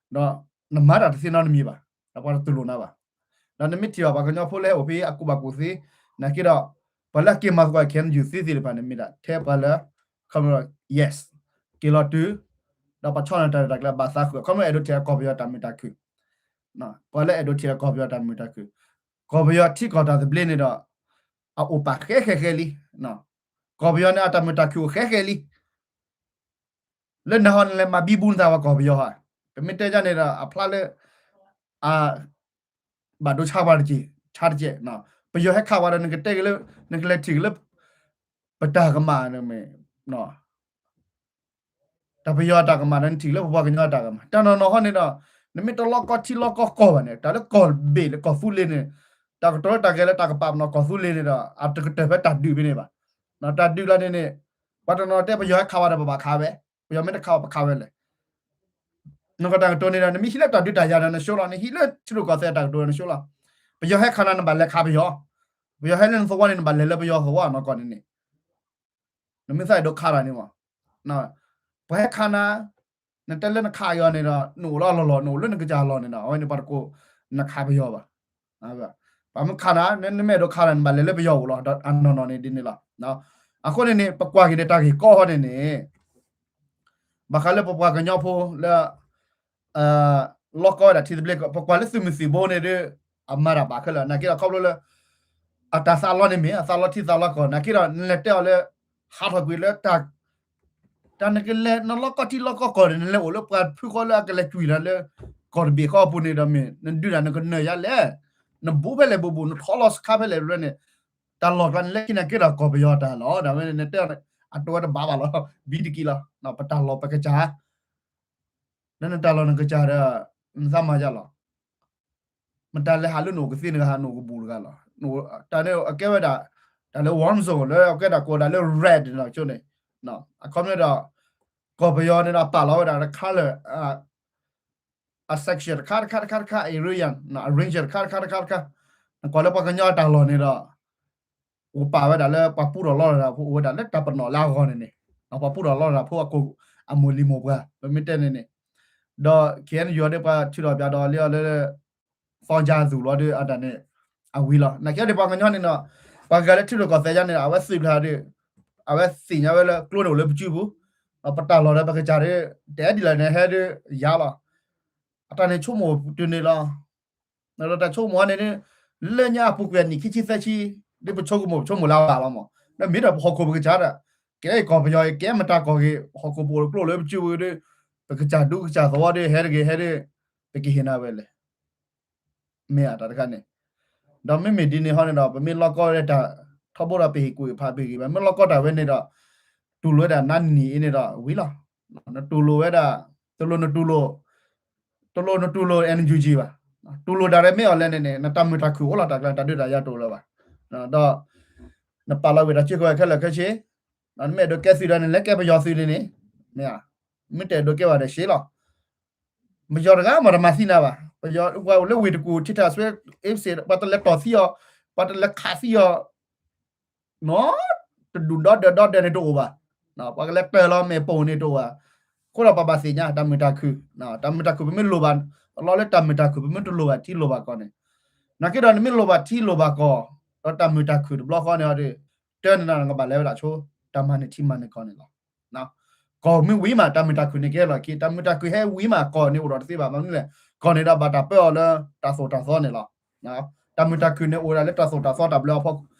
ဒီးနမၤတၢ်တသ့နီတမံၤဘၣ်, ဒီးပှၤတတူၢ်လိာ်နၤဘၣ်. ဒီးနမ့ၢ်ထံၣ်ဘၣ် ပှၤကညီဖိလၢဟဲအိၣ်ဖဲအကူၣ်ဘၣ်ကူၣ်သ့, နာ်က့ဒီး ပှၤလၢအက့ၤမၤသကိး KNU သ့သ့ၣ်တဖၣ်န့ၣ် မ့ၢ်ဒၣ်ထဲပှၤလၢ ခီပညီ yes က့ၤလီၤတုၤ ဒီးပှၤဆီၣ်နၤတၢ်ရဲၣ်တၢ်ကျဲၤဘၣ်သးဃုာ် အခီပညီအဲၣ်ဒိးထံၣ်ကီၢ်ပယီၤတၢ်မုာ်တၢ်ခုၣ် ပှၤလၢအဲၣ်ဒိးထံၣ်ကီၢ်ပယီၤတၢ်မုာ်တၢ်ခုၣ်, ကီၢ်ပယီၤထံကီၢ်တၢ်သဘျ့န့ၣ်ဒီး အအိၣ်ပာ်ဃဲဃဲဃဲလံ. ကီၢ်ပယီၤန့ၣ် အတၢ်မုာ်တၢ်ခုၣ်အိၣ်ဃဲဃဲလံ. လၢနဟီန့ၣ်လဲၤမၤဘံဘူနသးပှၤကီၢ်ပယီၤဧါ. ပမ့ၢ်တဲဒ်န့ၣ်ဒီး အဖျါလၢ အ ဘၣ်ဒိဆါပှၤတက့ၢ် ဆါတက့ၢ်. ပယီၤဟဲခးပှၤဒီး နကတဲက့ၤလၢ နကလဲၤထံၣ်က့ၤလၢ ပတၢ်ကမၣ်န့ၣ်မ့ၢ် တၢ်ပယီၤအတၢ်ကမၣ်ဒီး နထံၣ်လၢပပှၤကညီအတၢ်ကမၣ် တၢ်နီၢ်နီၢ်ဟီန့ၣ်ဒီး နမ့ၢ်တလီၢ်ကီၢ်ထံလီၢ်ကီၢ်ကီၢ်ဘၣ်န့ၣ် တၢ်လၢကီၢ်ဘ့ၣ်လၢကီၢ်သူလ့ၤန့ၣ် တၢ်ကတိၤလၢတၢ်ဂဲၤလၢတၢ်ကပာ်ပနီၣ်ကီၢ်သူလ့ၤန့ၣ်ဒီး အတကတၢၢ်ဖဲတၢ်ဒုးဖဲန့ၣ်ဘၣ်. တၢ်ဒုးလီၤန့ၣ်န့ၣ် ပှၤတနီၤတဲ ပယီၤဟဲခးဝဲဒီး ပဘၣ်ခးဝဲ, ပယီၤမ့ၢ်တခးဝဲ ပခးဝဲလဲၣ်. နကတၢ်ကတိၤန့ၣ်ဒီး နမ့ၢ်ဟံးလၢတၢ်ဒုးတၢ်ယၤဒီးနဆိလီၤ, နဟံးလၢထံရူၢ်ကီၢ်သဲးတၢ်ကတိၤဒီးနဆိလီၤ. ပယီၤဟဲခးနၤ နဘၣ်လဲၤခးပယီၤ, ပယီၤဟဲလၢနသဝီန့ၣ် နဘၣ်လဲၤလၢပယီၤသဝီနီၢ်ကီၢ်န့ၣ်န့ၣ် နမ့ၢ်သးအဲၣ်ဒိးခးတၢ်န့ၣ်မး, ပှၤဟဲခးနၤ, နတဲလၢနခးအီၤန့ၣ်ဒီး နအိၣ်လၢအလီၢ်လီၢ် နအိၣ်လၢနကစၢ်အလီၢ်န့ၣ်ဒီး အဝဲန့ၣ်ပှၤတကိးနခးပယီၤဘၣ်. ပှၤမ့ၢ်ခးနၤ နမ့ၢ်အဲၣ်ဒိးခးတၢ် နဘၣ်လဲၤလၢပယီၤအိၣ်လီၤ. ဒီးအနီၢ်နီၢ်န့ၣ်ဒ်န့ၣ်လီၤ. အဃိန့ၣ်န့ၣ် ပကွၢ်က့ၤန့ၣ်တၢ်ဂ့ၢ်ကီဟီန့ၣ်န့ၣ် ဘၣ်ဃးလၢပပှၤကညီဖိလၢ လီၢ်ကီၢ်ဝဲဒၣ်ထံသဘျ့ ပကွၢ်လၢသုးမုၢ်သံၣ်ဘိန့ၣ်ဒီး အမၤတၢ်ဘၣ်ခဲလၢာ် နာ်က့ဒီးခီဖျိလၢ အတၢ်သးလီန့ၣ်မ့ၢ် အသးလီထံသးလီကီၢ် နာ်က့ဒီး နလဲၤတဲအီၤလၢ ဟးထီၣ်ကွံာ်လၢ တၢ်နကလဲၤ နလီၢ်ကီၢ်ထံလီၢ်ကီၢ်ကီၢ်န့ၣ် နလဲၤအိၣ်လၢပှၤဖုဃီလၢအကလဲၤကွံာ်နၤလၢ ကီၢ်တဘ့ၣ်ဃီအပူၤန့ၣ်ဒီးမ့ၢ် နဒုးတၢ်နကနၢၤယါလဲၣ်, နဘူးဖဲလဲၣ်ဘူးဘူး နထီလီၤစခါဖဲလဲၣ်ဖဲန့ၣ် တၢ်လီၢ်ကျါန့ၣ် လၢခံန့ၣ်ကဲထီၣ်ကီၢ်ပယီၤတၢ်လီၤ ဒ်ဝဲန့ၣ် နတဲအီၤန့ၣ် အတိၢ်ဝဲတဘၣ်ဘၣ်လီၤ ဘံတက့ၢ်လီၤ ပတၢ်လီၢ်ပကစၢ် လၢနတၢ်လီၢ်နကစၢ်ဒီး နသးမၤယါလီၤ မတၤလဲၤဟးလၢနအိၣ်ကသ့ နကဟးနအိၣ်ကဘူးတဂၤလီၤ. တၢ်န့ၣ်အကဲဝဲဒၣ် တၢ်လၢ warm zone လၢအကဲဒၣ်ကိးဒၣ်လၢ red န့ၣ်လီၤ ဆိန့ၣ် အခီပညီဒီး ကီၢ်ပယီၤန့ၣ်ဒီးပာ်လီၤဝဲဒၣ် color အ section တခါတခါတခါတခါ area အ range တခါတခါတခါတခါ, နကွၢ်လၢပှၤကညီအတၢ်လီၢ်န့ၣ်ဒီး အိၣ်ပာ်ဝဲဒၣ်လၢပှၤပူထီၣ်လီထီၣ်တၢ်ဖိ အိၣ်ဝဲဒၣ်လၢတၢ်ပနီၣ်လၢအဂီၢ်န့ၣ်န့ၣ်, ပှၤပူထီၣ်လီထီၣ်တၢ်ဖိအကိၣ်အမိၢ်လံၤမိၢ်ပှၢ် ပမ့ၢ်တဲန့ၣ်န့ၣ်, ဒီး ခဲအံၤ ယိၤဒၣ်ပှၤထုးထီၣ်ပၠးဒီးလၢအီၤလၢ သီယါသူၣ်လီၤဒီး အတၢ်န့ၣ် အဝံၤလီၤ. နာ်က့ဒီးပှၤကညီန့ၣ်ဒီး ပှၤဂၤလၢထံရူၢ်ကီၢ်သဲးယါန့ၣ်ဒီး အဝဲသ့ၣ်ဖျါဒီး အဝဲသ့ၣ်ညါဝဲလၢကျိန့ၣ်အိၣ်လၢပစုပူၤ, ဒီးပတၢ်လီၢ်ဒီးပကစၢ်ဒီး တအဲၣ်ဒ်လဲၣ်န့ၣ် ဟဲဒီးယါလီၤ. အတၢ်န့ၣ်ဆိကမိၣ်တုၤန့ၣ်လီၤ. ဒီးတၢ်ဆိကမိၣ်ဟီန့ၣ် လၢညါအပူၤကွံာ်အနံၣ်ခံဆံသၢဆံ ဒ်ပဆိကမိၣ် ပဆိကမိၣ်လၢအဘၣ်လီၤမး, ဒီးမ့ၢ်ဒီးပဟီၣ်ခိၣ်ပကစၢ်ဒီး ကဲကီၢ်ပယီၤ ကဲမတၤကီၢ်ဂ့ၤ ဟီၣ်ခိၣ်ပအိၣ်ကျိလၢပစုပူၤဒီး ပကစၢ်ဒူကစၢ်သဝီဒီး ဟဲတဂ့ၤဟဲဒီး ပကဟ့ၣ်နၤဝဲလဲၣ် မ့ၢ်အတၢ်တခါန့ၣ်, ဒီးမ့မ့ၢ်ဒ်န့ၣ်ဟီန့ၣ်ဒီး ပမ့ၢ်လီၢ်ကီၢ်ဝဲတၢ် ထီဘိဒီးပဟ့ၣ်ကူၣ်ဟ့ၣ်ဖးပဟ့ၣ်ဂံၢ်ဘါ မ့ၢ်လီၢ်ကီၢ်တၢ်ဝဲန့ၣ်ဒီး တူၢ်လိာ်ဝဲဒၣ်နါနံၤအံၤန့ၣ်ဒီးဝံၤလီၤ. နတူၢ်လိာ်ဝဲဒၣ် တလိၣ်နတူၢ်လိာ် တလိၣ်နတူၢ်လိာ် NUG ဘၣ်. တူၢ်လိာ်တၢ်ရဲၣ်မ့ၢ်အီၤလဲၣ်န့ၣ်န့ၣ် နတၢ်မုာ်တၢ်ခုၣ်အိၣ်လီၤ တၢ်ကျါတၢ်ဒုးတၢ်ယၤတအိၣ်လၢၤဘၣ်. ဒီး နပာ်လီၤဝ့ၢ်တၢ်စုကဝဲၤခဲလၢာ်ခဲဆ့, နမ့ၢ်အဲၣ်ဒိးကဲသုးဒီးနလဲၤကဲပယီၤသုးန့ၣ်န့ၣ်, မ့ၢ်ဧါ, မ့ၢ်တအဲၣ်ဒိးကဲဘၣ်ဒီးရှ့လီၤ. ပယီၤတဂၤမ့ၢ်တမၤသံနၤဘၣ်. ပယီၤပှၤအိၣ်လၢဝ့ၢ်တကူၣ် ထံထၣ်စွဲ အ့စ့ၣ် ပှၤတလဲၤတီၢ်သံအီၤ, ပှၤတလဲၤခးသံအီၤ နီၢ် တဒူၣ်ဒီဒၢးဒီဒၢးန့ၣ်တအိၣ်ဘၣ်. ပှၤကလဲၤတၢၢ်လီၤမဲာ်ပိာ်န့ၣ်တအိၣ်ဘၣ်. အဃိဒီးပဘၣ်သ့ၣ်ညါ တၢ်မုာ်တၢ်ခုၣ်, တၢ်မုာ်တၢ်ခုၣ်ပမ့ၢ်လိၣ်ဘၣ်, အလီၢ်လၢတၢ်မုာ်တၢ်ခုၣ် ပမ့ၢ်တလိၣ်ဘၣ်ထံလိၣ်ဘၣ်ကီၢ်န့ၣ်, နာ်က့ဒီးနမ့ၢ်လိၣ်ဘၣ်ထံလိၣ်ဘၣ်ကီၢ်, ဒီးတၢ်မုာ်တၢ်ခုၣ်တဘျီဃီန့ၣ်ဒီး တၢ်န့ၣ်နကဘၣ်လဲၤဝဲဒၣ်ဆိ တၢ်မၤန့ၢ်ထံမၤန့ၢ်ကီၢ်န့ၣ်လီၤ. ကီၢ်မ့ၢ်ဝံၤမး တၢ်မုာ်တၢ်ခုၣ်န့ၣ်ကဟဲလီၤခံ, တၢ်မုာ်တၢ်ခုၣ်ဟဲဝံၤမး ကီၢ်န့ၣ်အိၣ်ဒီးတသ့ဘၣ်. မနုၤလဲၣ်, ကီၢ်န့ၣ်ဒီးဘၣ်တၢ်ပၢအီၤလၢတၢ်သိၣ်တၢ်သီန့ၣ်လီၤ. တၢ်မုာ်တၢ်ခုၣ်န့ၣ်အိၣ်ဒၣ်လၢတၢ်သိၣ်တၢ်သီတၢ်ဘျၢအဖီ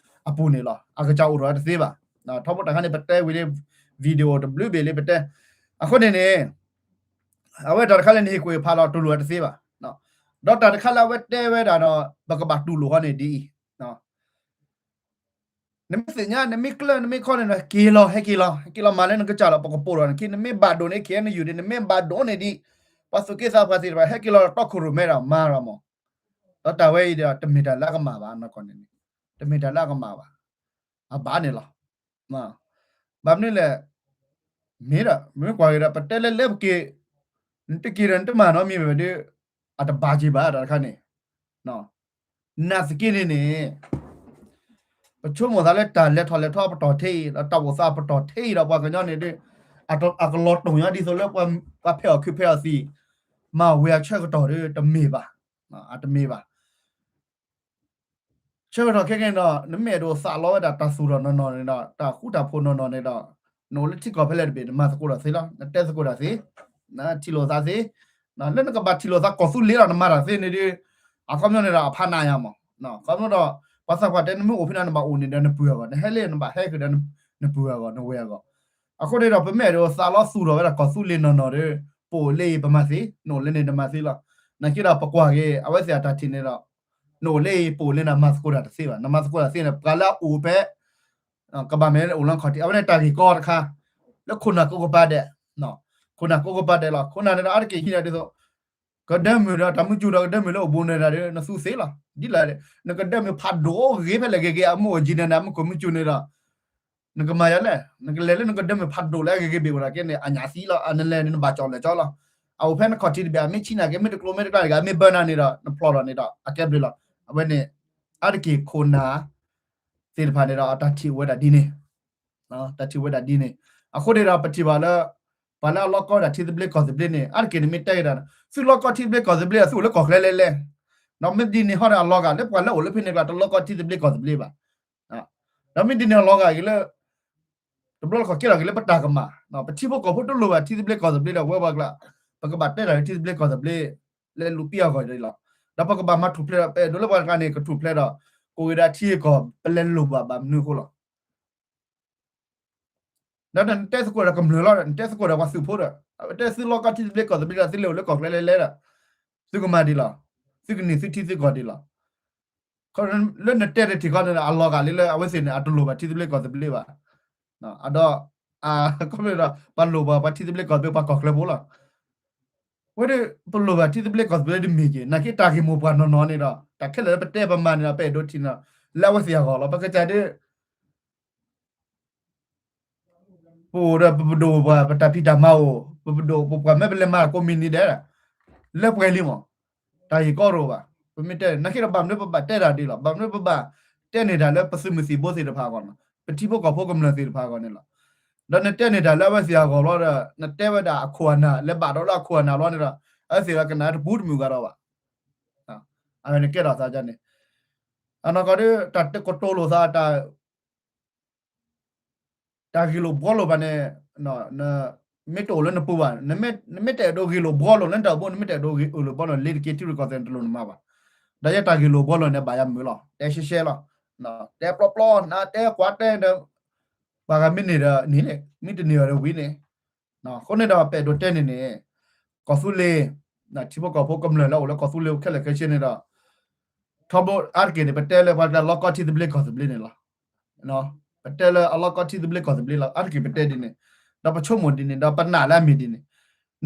အပူၤန့ၣ်လီၤ. အကစၢ်အိၣ်ဒီးတသ့ဘၣ်. ထီဘိတၢ်ခါန့ၣ် ပတဲဝံၤလံ video တဘျုးဘ့ၣ်လံပတဲ, အဃိန့ၣ်န့ၣ် အဝဲတၢ်တခါလၢနဟ့ၣ်ကူၣ်ဟ့ၣ်ဖးလီၤတူၢ်လိာ်ဝဲတသ့ဘၣ်. ဒီးတၢ်တခါလၢအဝဲတဲဝဲဒၣ်ဒီး ပကဘၣ်တူၢ်လိာ်ဃီန့ၣ်ဒ်အံၤ, နမ့ၢ်သ့ၣ်ညါ နမ့ၢ်ကျၢၢ် နမ့ၢ်ခီန့ၣ်ဒီး က့ၤလီၤ ဟဲက့ၤလီၤ ဟဲက့ၤလီၤမၤလၢနကစၢ်လီၤ ပကပိာ်ထီၣ်နခံ နမ့ၢ်ဘၣ်ဒိၣ်န့ၣ် KNU ဒ် နမ့ၢ်ဘၣ်ဒိၣ်န့ၣ်ဒ် ပှၤသူၣ်က့သးပှၢ်သ့ၣ်တဖၣ် ဟဲက့ၤလီၤတီခိၣ်ရိၣ်မဲဒီးမၤဒီးမး, ဒီးတၢ်ဝဲအံၤဒီး တမ့ၢ်တၢ်လၢအကမၣ်ဘၣ်နီၢ်ကီၢ်န့ၣ်န့ၣ်, တမ့ၢ်တၢ်လၢအကမၣ်ဘၣ်, အဘၣ်န့ၣ်လီၤ. ဘၣ်မနုၤလဲၣ်, မ့ၢ်ဒီး မ့ၢ်ကွၢ်က့ၤဒီး ပတဲလဲၣ်လဲၣ်ပက့ၤ, နတက့ၤဒီးနတမၤနီတမံၤဘၣ်ဒီး အတဘၣ်က့ၤဘၣ်တၢ်တခါန့ၣ်, နာ်သက့န့ၣ်န့ၣ် ပဆိကမိၣ်သးလၢတၢ်လဲၤထီၣ်လဲၤထီအပတီၢ်ထဲအံၤ ဒီးတၢ်အိၣ်သးအပတီၢ်ထဲအံၤဒီး ပှၤကညီန့ၣ်ဒီး အကလီၤတိၢ်ညါဒ်သိးလၢ ပှၤဖဲးအီၣ်ခုးဖဲးအီၣ်သံး, မၤဝဲအဆၢကတီၢ်ဒီး တမ့ၢ်ဘၣ်, အတမ့ၢ်ဘၣ်. ဆၢကတီၢ်ခဲကနံၣ်ဒီး နမ့ၢ်အဲၣ်ဒိးသးလီဝဲဒၣ်တၢ်သူၣ်ထီၣ်နီၢ်နီၢ်န့ၣ်ဒီး တၢ်ဃူတၢ်ဖိးနီၢ်နီၢ်န့ၣ်ဒီး နအိၣ်လၢထံကီၢ်ဖဲလဲၣ်တဘ့ၣ် နမၤသကိးတၢ်သ့လီၤ. နတဲသကိးတၢ်သ့, ထံၣ်လိာ်သးသ့, လၢနကဘၣ်ထံၣ်လိာ်သးကီၢ်သူလ့ၤလီၤ နမၤတၢ်သ့န့ၣ်ဒီး အခီပညီန့ၣ်ဒီး အဖးနးယါမး, အခီပညီဒီး ပှၤသးပှၢ်တဲ နမ့ၢ်အိၣ်ဖဲန့ၣ် နဘၣ်အိၣ်န့ၣ်ဒီး နပုၢ်အဂီၢ်, နဟဲလၢနဘၣ်ဟဲက့ၤဒီး နပုၢ်အဂီၢ် နဝဲၢ်အဂီၢ်. အဃိန့ၣ်ဒီး ပမ့ၢ်အဲၣ်ဒိးသးလီသူၣ်ထီၣ်ဝဲဒၣ်ကီၢ်သူလ့ၤနီၢ်နီၢ်ဒီး ပအိၣ်လၢအံၤပမၤသ့, နအိၣ်လၢန့ၣ်နမၤသ့လီၤ. နာ်က့ဒီး ပကွၢ်က့ၤ အဝဲသ့ၣ်အတၢ်ထံၣ်န့ၣ်ဒီး နအိၣ်လၢအံၤ ပအိၣ်လၢနမၤသကိးတၢ်တသ့ဘၣ်. နမၤသကိးတၢ်သ့န့ၣ် ပှၤလၢအအိၣ်ဖဲ ကဘၣ်မ့ၢ်အိၣ်လၢခီၣ်ထံး အဝဲန့ၣ်တၢ်ဂ့ၢ်ကီတခါ, လၢခိၣ်နၢ်ကိးကပၤဒဲး, ခိၣ်နၢ်ကိးကပၤဒဲးလီၤ. ခိၣ်နၢ်န့ၣ်ဒီး အါတက့ၢ်ဟံးန့ၣ်ဒ်သိး ကဒၢမုၢ်ဒီး တၢ်မုၢ်ကၠူၣ်ဒီးကဒၢမုၢ်လၢအိၣ်ဘူးန့ၣ်ဒီး နသူသ့လီၤ. ဒ်လဲၣ် နကဒၢမုၢ်ဖးဒိၣ်ဂ့ၤဖဲလဲၣ်ဂ့ၤဂ့ၤ အမုၢ်အိၣ်ကံၤန့ၣ် အမုၢ်ခိၣ်မုၢ်ကၠူၣ်န့ၣ်ဒီး နကမၤယၤလဲၣ်. နကလဲၤလၢနကဒၢမုၢ်ဖးဒိၣ်လၢအဂ့ၤဂ့ၤဘ့ၣ်ဝဲဒၣ်ကဲန့ၣ် အညၣ်သံလီၤ. အနလဲၤန့ၣ် နဘၣ်ကၠီၣ်လဲၤကၠီလီၤ. အအိၣ်ဖဲနခီၣ်ထံးတဘ့ၣ် အမ့ၢ်ဆံးနာ်က့ မ့ၢ်တကျိၤမ့ၢ်တကျါတဂၤ အမ့ၢ်ဘၢနၤန့ၣ်ဒီး နဖျိးထီၣ်န့ၣ်ဒီး အကဲဘျုးလီၤ. အဝဲန့ၣ် အါတက့ၢ်ခိၣ်နၢ်သ့ၣ်တဖၣ်န့ၣ်ဒီး တၢ်ထံၣ်ဝဲဒၣ်ဒ်န့ၣ် တၢ်ထံၣ်ဝဲဒၣ်ဒ်န့ၣ်. အဃိန့ၣ်ဒီး ပထံၣ်ဘၣ်လၢ ပှၤလၢအလီၢ်ကီဝဲဒၣ်ထံသဘျ့ကီၢ်သဘျ့န့ၣ် အါတက့ၢ်န့ၣ်မ့ၢ်တဲက့ၤတၢ် သုလီၢ်ကီထံသဘျ့ကီၢ်သဘျ့ဒီး သုအိၣ်လၢကီၢ်ချၢလဲၣ်လဲၣ်. ဒီးမ့ၢ်ဒ်န့ၣ်ဟီဒီးအလီၤဂာ်လၢပှၤလၢအိၣ်လၢဖဲန့ၣ်ကျါ တလီၢ်ကီထံသဘျ့ကီၢ်သဘျ့ဘၣ်. ဒီးမ့ၢ်ဒ်န့ၣ်အလီၤဂာ်က့ၤလၢ တဘျီလၢခီၣ်က့ဒီးက့ၤလၢပတၢ်ကမၣ် ပထံဖိကီၢ်ဖိတလိၣ်ဘၣ်ထံသဘျ့ကီၢ်သဘျ့ဒီး ဝဲပှၤကျါ ပကဘၣ်တဲတၢ်လၢထံသဘျ့ကီၢ်သဘျ့ လၢလူၤပံအဂီၢ်ဒ်လီၤ. ဒီးပကဘၣ်မၤထူၣ်ဖျဲးဒီး ပအဲၣ်ဒိးလၢပှၤတဂၤန့ၣ် ကထူၣ်ဖျဲးဒီး ကအိၣ်ဝဲဒၣ်ထံကီၢ် ပလဲၤလိၣ်ဘၣ်ဘၣ်မနုၤအဃိလီၤ. ဒီးနတဲသကိးဒီးကမျၢၢ်လီၤ, နတဲသကိးဒီးပှၤသုးဖိဒီး အဝဲတဲသုလီၢ်ကီထံသဘျ့ကီၢ်သဘျ့ဒီး သုလဲၤအိၣ်လၢကီၢ်ချၢလဲၣ်လဲၣ်ဒီး သုကမၤဒ်လီၤ, သုကန့ၢ်သုထံသုကီၢ်ဒ်လီၤ. လၢနတဲတထံၣ်ခီန့ၣ် အလီၤဂာ်လံလၢအဝဲသ့ၣ်န့ၣ် အတလိၣ်ဘၣ်ထံသဘျ့ကီၢ်သဘျ့ဘၣ်. ဒီး ခီဖျိဒီး ပှၤလိၣ်ဘၣ်ပှၤထံသဘျ့ကီၢ်သဘျ့ ပှၤကီၢ်ချၢဖိလီၤ. ဝဲဒၣ် ပလိၣ်ဘၣ်ထံသဘျ့ကီၢ်သဘျ့တမ့ၢ်က့ၤ နာ်က့တၢ်ဂ့ၢ်မိၢ်ပှၢ်နီၢ်နီၢ်န့ၣ်ဒီး တၢ်ခဲလၢာ်လၢပတဲပမၤန့ၣ်ဒီး ပအဲၣ်ဒိးထံၣ်န့ၣ်ဒီး လၢအဝဲသ့ၣ်အဂီၢ်လီၤ. ပကစၢ်ဒ် ပအိၣ်ဒီးပပဒိၣ်ပပှၢ် ပတၢ်ဖံးတၢ်မၤအိၣ် ပပဒိၣ်ပပှၢ်မ့ၢ်ပလဲၤမၤကိးမံၤနံၤဒဲး လၢပှဲၤလံမး, တၢ်ဂ့ၢ်ကီတအိၣ်ဘၣ်. ပမ့ၢ်တဲ နာ်က့ဒီး ဘၣ်မနုၤပဘၣ်တဲတၢ်ဒ်လဲၣ်, ဘၣ်မနုၤပဘၣ်တဲန့ၢ်တၢ်လၢပသုးမုၢ်သံၣ်ဘိသ့ၣ်တဖၣ်အဂီၢ်န့ၣ်လီၤ, ပထံဖိကီၢ်ဖိကမျၢၢ်သ့ၣ်တဖၣ်အဂီၢ်န့ၣ်လီၤ. ဒီးနတဲန့ၢ်တၢ်လၢအဝဲသ့ၣ်အဂီၢ်ဘျီဒီး နတဲဝဲဒၣ်အခိၣ်အနၢ် လဲၤဘၣ်ဒီးလၢအခိၣ်အနၢ်ဘျီန့ၣ်ဒီး အဝဲသ့ၣ်ကနၣ်တပူၤတမုာ်ဂၤဒီးဘၣ်. အဝဲန့ၣ်ကဲထီၣ်သးဒ်န့ၣ်, အနီၢ်ကီၢ်ဒီး တၢ်တကတိၤလိာ်သး တၢ်ဂ့ၢ်လိာ်ဘှီလိာ်ဘၣ်န့ၣ် မ့ၢ်တအိၣ်လၢနပူၤဘၣ်, နမ့ၢ်တအဲၣ်ဒိးဂ့ၢ်လိာ်ဘှီလိာ်လၢနတၢ်အိၣ်ဖှိၣ် နမ့ၢ်တအဲၣ်ဒိးဂ့ၢ်လိာ်ဘှီလိာ် လ့ၤတက့ၤထံရူၢ်ကီၢ်သဲးန့ၣ် တလိၣ်နမၤဘၣ်. ဒီးယဲတၢ်ဂ့ၢ်လိာ်ဘှီလိာ်န့ၣ် ဘၣ်ယၤမုာ်လီၤ, တဲရှဲရှဲလီၤ, တဲပျီပျီ နတဲကွၢ်တဲဒီး ပှၤဂၤမ့ၢ်န့ၢ်ဒီးန့ၢ်န့ၣ်, မ့ၢ်တန့ၢ်ဒီးဝံၤန့ၣ်. အဃိန့ၣ်ဒီး ပအဲၣ်ဒိးတဲန့ၣ်န့ၣ် ကီၢ်သူလ့ၤ ထံဖိကီၢ်ဖိကမျၢၢ်လၢအိၣ်လၢကီၢ်သူလ့ၤခဲလၢာ်ခဲဆ့န့ၣ်ဒီး ထီဘိအါတက့ၢ်န့ၣ် ပတဲလၢပှၤကျါလီၢ်ကီၢ်ထံသဘျ့ကီၢ်သဘျ့န့ၣ်လီၤ. ပတဲလၢအလီၢ်ကီၢ်ထံသဘျ့ကီၢ်သဘျ့လီၤ, အါတက့ၢ်ပတဲဒ်န့ၣ်, ဒီးပဆိကမိၣ်ဒ်န့ၣ် ဒီးပနာ်လၢအမ့ၢ်ဒ်န့ၣ်.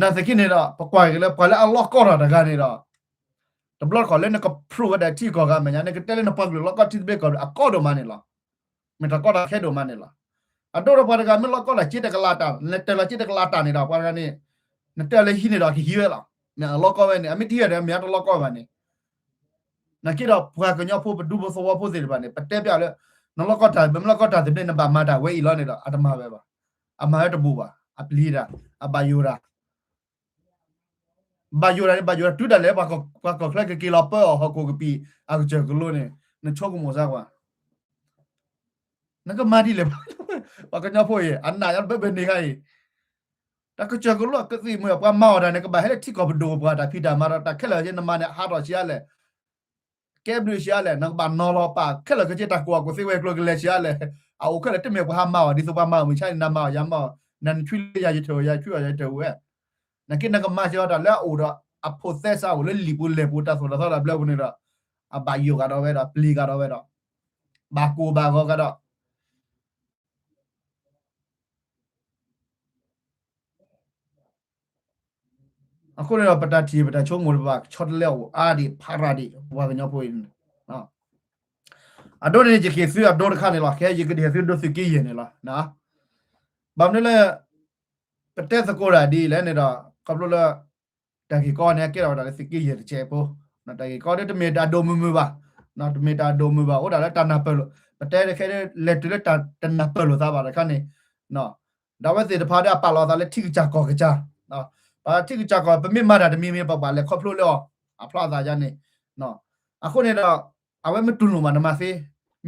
နာ်သက့န့ၣ်ဒီး ပကွၢ်က့ၤလၢပှၤလၢအလီၢ်ကီၢ်ထံတဂၤန့ၣ်ဒီး တဘျီတခီၣ်လၢနကဖျိဝဲဒၣ်ထံကီၢ်ဂၤမဲာ်ညါ နကတဲလၢနပှၤကလုာ်လီၢ်ကီၢ်ထံသဘျ့ကီၢ်သဘျ့ အကီဒိၣ်မးန့ၣ်လီၤ. မ့ၢ်တၢ်ကီတၢ်ခဲဒိၣ်မးန့ၣ်လီၤ. အဒိဒီးပှၤတဂၤမ့ၢ်လီၢ်ကီၢ်တၢ်စ့တကလးတၢ် နတဲလီၤစ့တကလးတၢ်န့ၣ်ဒီး ပှၤတဂၤန့ၣ် နတဲလၢဟံးန့ၣ်ဒီးကဟံးဝဲလီၤ. မ့ၢ်အလီၢ်ကီၢ်ဝဲန့ၣ် အမ့ၢ်တဟံးဝဲဒီး မ့ၢ်အတလီၢ်ကီၢ်ဘၣ်န့ၣ်. နာ်က့ဒီး ပှၤကညီဖိပဒူဖိသဝီဖိသ့ၣ်တဖၣ်န့ၣ် ပတဲပျးလၢ နလီၢ်ကီၢ်တၢ် ပမ့ၢ်လီၢ်ကီၢ်တၢ်သဘျ့ နဘၣ်မၤတၢ်ဝဲအံၤလီၤန့ၣ်ဒီး အတမၤဝဲဘၣ်. အမၤဝဲတဘူၣ်ဘၣ်, အပျံၤတၢ်, အဘၣ်ယိၣ်တၢ် ဘၣ်ယိၣ်တၢ်န့ၣ် ဘၣ်ယိၣ်တၢ်တုၤဒၣ်လဲာ် ပှၤကီၢ်ချၢကက့ၤလီၤပၢအီၤဟီၣ်ခိၣ်ကပံာ် အကစၢၢ်ကလိန့ၣ် နဆိကမိၣ်စၢ်ကွၢ် နကမၤဒ်လဲၣ်. ပှၤကညီဖိအံၤ အနာ်ညီဘၢဘၢန့ၣ်ခါအံၤ တၢ်ကစၢၢ်ကလိကသံၣ်မုၢ် ပှၤမၤအီၣ်တၢ်န့ၣ် ကဘၣ်ဟဲလၢထံကီၢ်ပဒိၣ်ပှၤတၢ်ဖံးတၢ်မၤဒီး တၢ်ခဲလၢာ်က့ နမၤန့ၣ် ဟးထီၣ်ဆံးအါလဲၣ်, ကဲဘျုးဆံးအါလဲၣ်, နကဘၣ်နီၤလီၤပာ်ခဲလၢာ်က့ တၢ်ကိၢ်အကွီၢ်သ့ဝဲၤကျိၤကလဲၤဆံးအါလဲၣ်, အအိၣ်ခဲလၢာ်တမ့ၢ်ပှၤဟးမၤအီၣ် ဒ်သိးပှၤမၤအီၣ်မုၢ်ဆါန့ၣ် နမၤအီၣ်ယၤမၤအီၣ်, နနထွံလၢယၤယထၢၣ်အီၤ ယၤထွံအီၣ်ယၤယထၢၣ်ဝဲ နာ်က့နကမၤစၢၤအီၤတၢ်လၢအအိၣ်ဒီး အဖိးသဲစးအိၣ်လၢလံာ်ပူၤလဲၢ်ပူၤ တၢ်သိၣ်တၢ်သီတၢ်ဘျၢပူၤန့ၣ်ဒီး အဘၣ်ယိၣ်ကဒီးဝဲဒီး ပျံၤကဒီးဝဲဒီး ဘၣ်ကိၢ်ဘၣ်ဂီၤကဒီး အဃိန့ၣ်ဒီး ပတၢ်ထံၣ်ပတၢ်ဆိကမိၣ်တဖၣ် ဆီတလဲအိၣ်အါဒံးဖးရၤဒံး ပှၤကညီဖိအံၤန့ၣ် အဒိန့ၣ် ယကဟ့ၣ်သုအဒိတခါန့ၣ်လီၤ. ခဲအံၤယကဟ့ၣ်သုဒိသုးက့ယဲၢ်န့ၣ်လီၤ. ဘၣ်မနုၤလၢ ပတဲသကိးတၢ်ဒ်လဲၣ်န့ၣ်ဒီး ခီဖျိလၢ တၢ်ဂ့ၢ်ကီန့ၣ် ကဲထီၣ်ဝဲဒၣ်လၢသုးက့ယဲၢ်တစဲးဖိ, တၢ်ဂ့ၢ်ကီဒ်တမ့ၢ်တၢ်ဒိၣ်မုၢ်မုၢ်ဘၣ်, တမ့ၢ်တၢ်ဒိၣ်မုၢ်ဘၣ် အိၣ်ဒၣ်လၢတၢ်နၢ်ပၢၢ်လိာ်, ပတဲတခဲဒ်လဲၤတုၤလၢတၢ်တနၢ်ပၢၢ်လိာ်သးဘၣ်တခါန့ၣ် ဒီးအဝဲသ့ၣ်တဖၣ်ဒီးအပာ်လီၤအသးလၢထံကစၢ်ကီၢ်ကစၢ်, ပထံကစၢ်ကီၢ် ပမ့ၢ်မၤတၢ်တမံၤမံၤ ပဘၣ်လဲၤခီဖျိလၢအီၤ အဖျါအသးယါန့ၣ်, အဃိန့ၣ်ဒီး အဝဲမ့ၢ်တူၢ်လိာ်ဘၣ် နမၤသ့,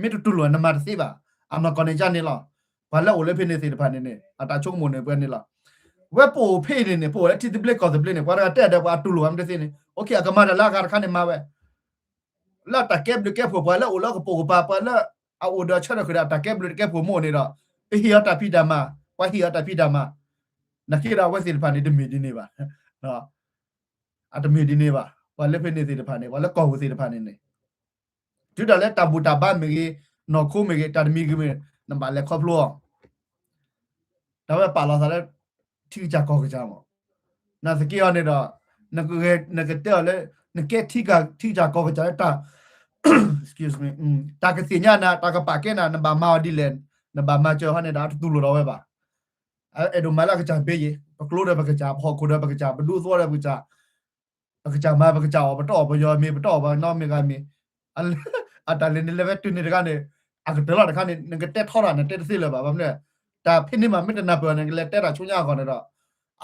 မ့ၢ်တတူၢ်လိာ် နမၤတသ့ဘၣ်, အနီၢ်ကီၢ်န့ၣ်ယါန့ၣ်လီၤ. ပှၤလၢအိၣ်လၢဖဲန့ၣ်သ့ၣ်တဖၣ်န့ၣ်န့ၣ် အတၢ်ဆိကမိၣ်န့ၣ်ပှဲၤန့ၣ်လီၤ. ဝဲပအိၣ်ဖဲန့ၣ်န့ၣ် ပအိၣ်လၢထံသဘျ့ကီၢ်သဘျ့န့ၣ် ပှၤတဂၤတဲအဒၢးပှၤအတူၢ်လိာ်ဘၣ်မ့ၢ်တသ့န့ၣ် အိၣ်ခ့ အကမၤတၢ်လၢအဂၤတခါန့ၣ်မၤဝဲ လၢအတၢ်ကဲဘျုးကဲဖှိၣ် ပှၤလၢအိၣ်လၢကပိာ်ကပၤ ပှၤလၢအအိၣ်ဒီးဆၢထၢၣ်ဃုာ်ဒီးအတၢ်ကဲဘျုးတကဲဖှိၣ်မ့ၢ်အိၣ်န့ၣ်ဒီး ပဟ့ၣ်အီၤတၢ်ဖံးတၢ်မၤ, ပှၤဟ့ၣ်အီၤတၢ်ဖံးတၢ်မၤ, နာ်က့ဒီးအဝဲသ့ၣ်တဖၣ်န့ၣ် တမ့ၢ်ဒ်န့ၣ်ဘၣ်, အတမ့ၢ်ဒ်န့ၣ်ဘၣ်. ပှၤလၢဖဲန့ၣ်သ့ၣ်တဖၣ်န့ၣ် ပှၤလၢကီၢ်ပူၤသ့ၣ်တဖၣ်န့ၣ်န့ၣ် တုၤဒၣ်လၢတၢ်ဘူၣ်တၢ်ဘါမ့ၢ်ဂ့ၤ, နီၢ်ခိမ့ၢ်ဂ့ၤ, တၢ်တမံၤဂ့ၤမ့ၢ်ဂ့ၤ နဘၣ်လဲၤခီဖျိအီၤ တၢ်ဝဲပာ်လီၤသးလၢ ထံကစၢ်ကီၢ်ကစၢ်မး, နာ်သက့အီၤန့ၣ်ဒီး နကတဲအီၤလၢ နကဲထံကစၢ်ကီၢ်ကစၢ်လၢတၢ် တၢ်ကသ့ၣ်ညါနၤ တၢ်ကပာ်ကဲနၤ နဘၣ်မၤအီၤဒ်လဲၣ်, နဘၣ်မၤစၢၤဟီန့ၣ်ဒီး အတတူၢ်လိာ်ဒီးဝဲဘၣ်. အဲၣ်ဒိးမၤလၢအကစၢ်ဘ့ယ့ၣ်, ပကျိဒီးပကစၢ်, ပဟီၣ်ခိၣ်ဒီးပကစၢ်, ပဒူသဝီဒီးပကစၢ်, ပကစၢ်မၤပကစၢ်အီၤ, ပတအီၣ်ပယီၤမ့ၤ, ပတအီၣ်ပနီမ့ၢ်ဂ့ၤမ့ၢ်, အတၢ်လဲၤန့ၣ်လဲၤဝဲတုၤန့ၣ်တခါန့ၣ် အကတၢၢ်လီၤတခါန့ၣ် နကတဲထီတၢ် နတဲတသ့လၢၤဘၣ်. ဘၣ်မနုၤလဲၣ်, တၢ်ဖဲန့ၣ်မး မ့ၢ်တနၢ်ပၢၢ်န့ၣ် နကလဲၤတဲတၢ်ဆူညါအဂီၢ်န့ၣ်ဒီး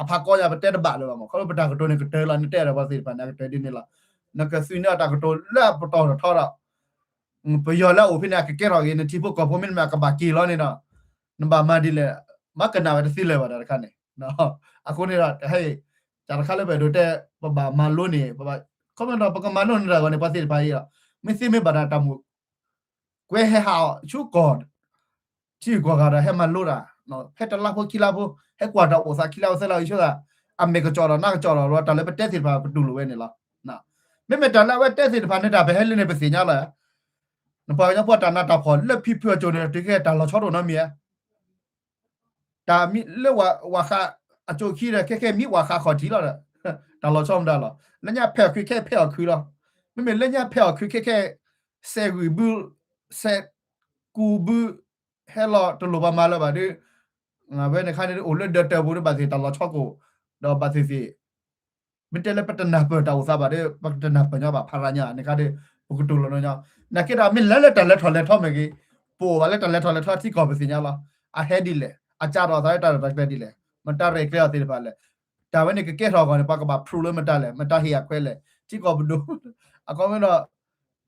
အဖးကီညါ ပတဲတဘၣ်လၢၤဘၣ်မး. ခီဖျိပတၢ်ကတိၤန့ၣ်ကတၢၢ်လီၤ, နတဲဒီးပှၤသ့ၣ်တဖၣ်န့ၣ် အကတၢၢ်ဒ်န့ၣ်လီၤ. နကသုးန့ၢ်အတၢ်ကတိၤလၢအပတီၢ်ထီၣ်ထီဒီး ပယီၤလၢအအိၣ်ဖဲန့ၣ် အကကဲထီၣ်ဂ့ၤ, နထံဖိကီၢ်ဖိမ့တမ့ၢ် အကဘၣ်က့ၤလီၤန့ၣ်ဒီး နဘၣ်မၤဒ်လဲၣ်, မၤကနၣ်ဝဲတသ့လၢၤဘၣ်တၢ်တခါန့ၣ်. အဃိန့ၣ်ဒီး တၢ်ဟဲ တၢ်တခါလၢပအဲၣ်ဒိးတဲ ပဘၣ်မၤလိန့ၣ် ခီဖျိဒီး ပကမၤလိန့ၢ်တၢ်အဂီၢ်န့ၣ် ပှၤသ့ၣ်တဖၣ်အံၤဒီး မ့ၢ်သ့မ့ၢ်ဘၣ်တၢ်တၢ်မူး ကွဲဟဲဟးအီၤဆူကီၢ် ထံဂုၤကီၢ်ဂၤဒီး ဟဲမၤလိတၢ် ဖဲတလါဖိခံလါဖိ ဟဲကွၢ်တၢ်အိၣ်သးခံလါဖိသၢလါ အံၤဆိသး အမဲာ်ကကၠီၣ်ဒီးနါကကၠီၣ်ဒီး တၢ်လၢပတဲသ့ၣ်တဖၣ် ပတူၢ်လိာ်ဝဲန့ၣ်လီၤ. မ့မ့ၢ်တၢ်လၢအဝဲတဲသ့ၣ်တဖၣ်န့ၣ် တၢ်ပဟဲလၢန့ၣ် ပသ့ၣ်ညါလီၤ. နပှၤကညီဖိတၢ်နးတၢ်ဖှီၣ်လၢဖံဖုအစိၤန့ၣ် တုၤခဲတၢ်လီၤဆီတအိၣ်နီတမံၤဧါ တၢ်မံလၢဝၤဃးအစိၤခံဒီး ခဲခဲမံဝၤဃးခီၣ်ထံးလီၤဒီး တၢ်လီၤဆီမတၤလီၤ. လၢညါဖဲးအီၣ်ခုခဲဖဲးအီၣ်ခုလီၤ. မ့မ့ၢ်လၢညါဖဲးအီၣ်ခုခဲခဲ စဲးဂုာ်ဘု စဲးကူဘု ဟဲလီၤတလိၣ်ပှၤမၤလၢၤဘၣ်ဒီး ဝဲန့ၣ်ခါန့ၣ် အိၣ်လၢဒၢးတၢၢ်ပူၤဒီး ဘၣ်သ့ၣ်တၢ်လီၤဆီကိၣ် ဒီးဘၣ်သ့ၣ်သ့ၣ် မ့ၢ်တဲလၢပတနၢ်ပၢၢ်တၢ်အိၣ်သးဘၣ်ဒီး ပကတနၢ်ပၢၢ်ညီဘၣ်ဖးရၤညါန့ၣ်ခါဒီး ပကတူၢ်လိာ်နီၢ်ညီ နာ်က့ဒီး မ့ၢ်လဲၤလၢတၢ်လဲၤထီၣ်လဲၤထီမ့ၢ်ဂ့ၤ, ပအိၣ်ဘၣ်လၢတၢ်လဲၤထီၣ်လဲၤထီထံကီၢ်ပသ့ၣ်ညါလီၤ. အဟဲဒ်လဲၣ်, အကၢ်ထီၣ်သးလၢတၢ်ရဲၣ်တၢ်ကျဲၤဒ်လဲၣ်, မတၤရဲၣ်ကျဲၤအီၤသ့ၣ်တဖၣ်လဲၣ်, တၢ်ဝဲန့ၣ်ကကဲထီၣ်အဂီၢ်န့ၣ် ပှၤကဘၣ် prove လၢမတၤလဲၣ်, မတၤဟ့ၣ်အခွဲးလဲၣ်, ထံကီၢ်ပဒိၣ်, အခီပညီဒီး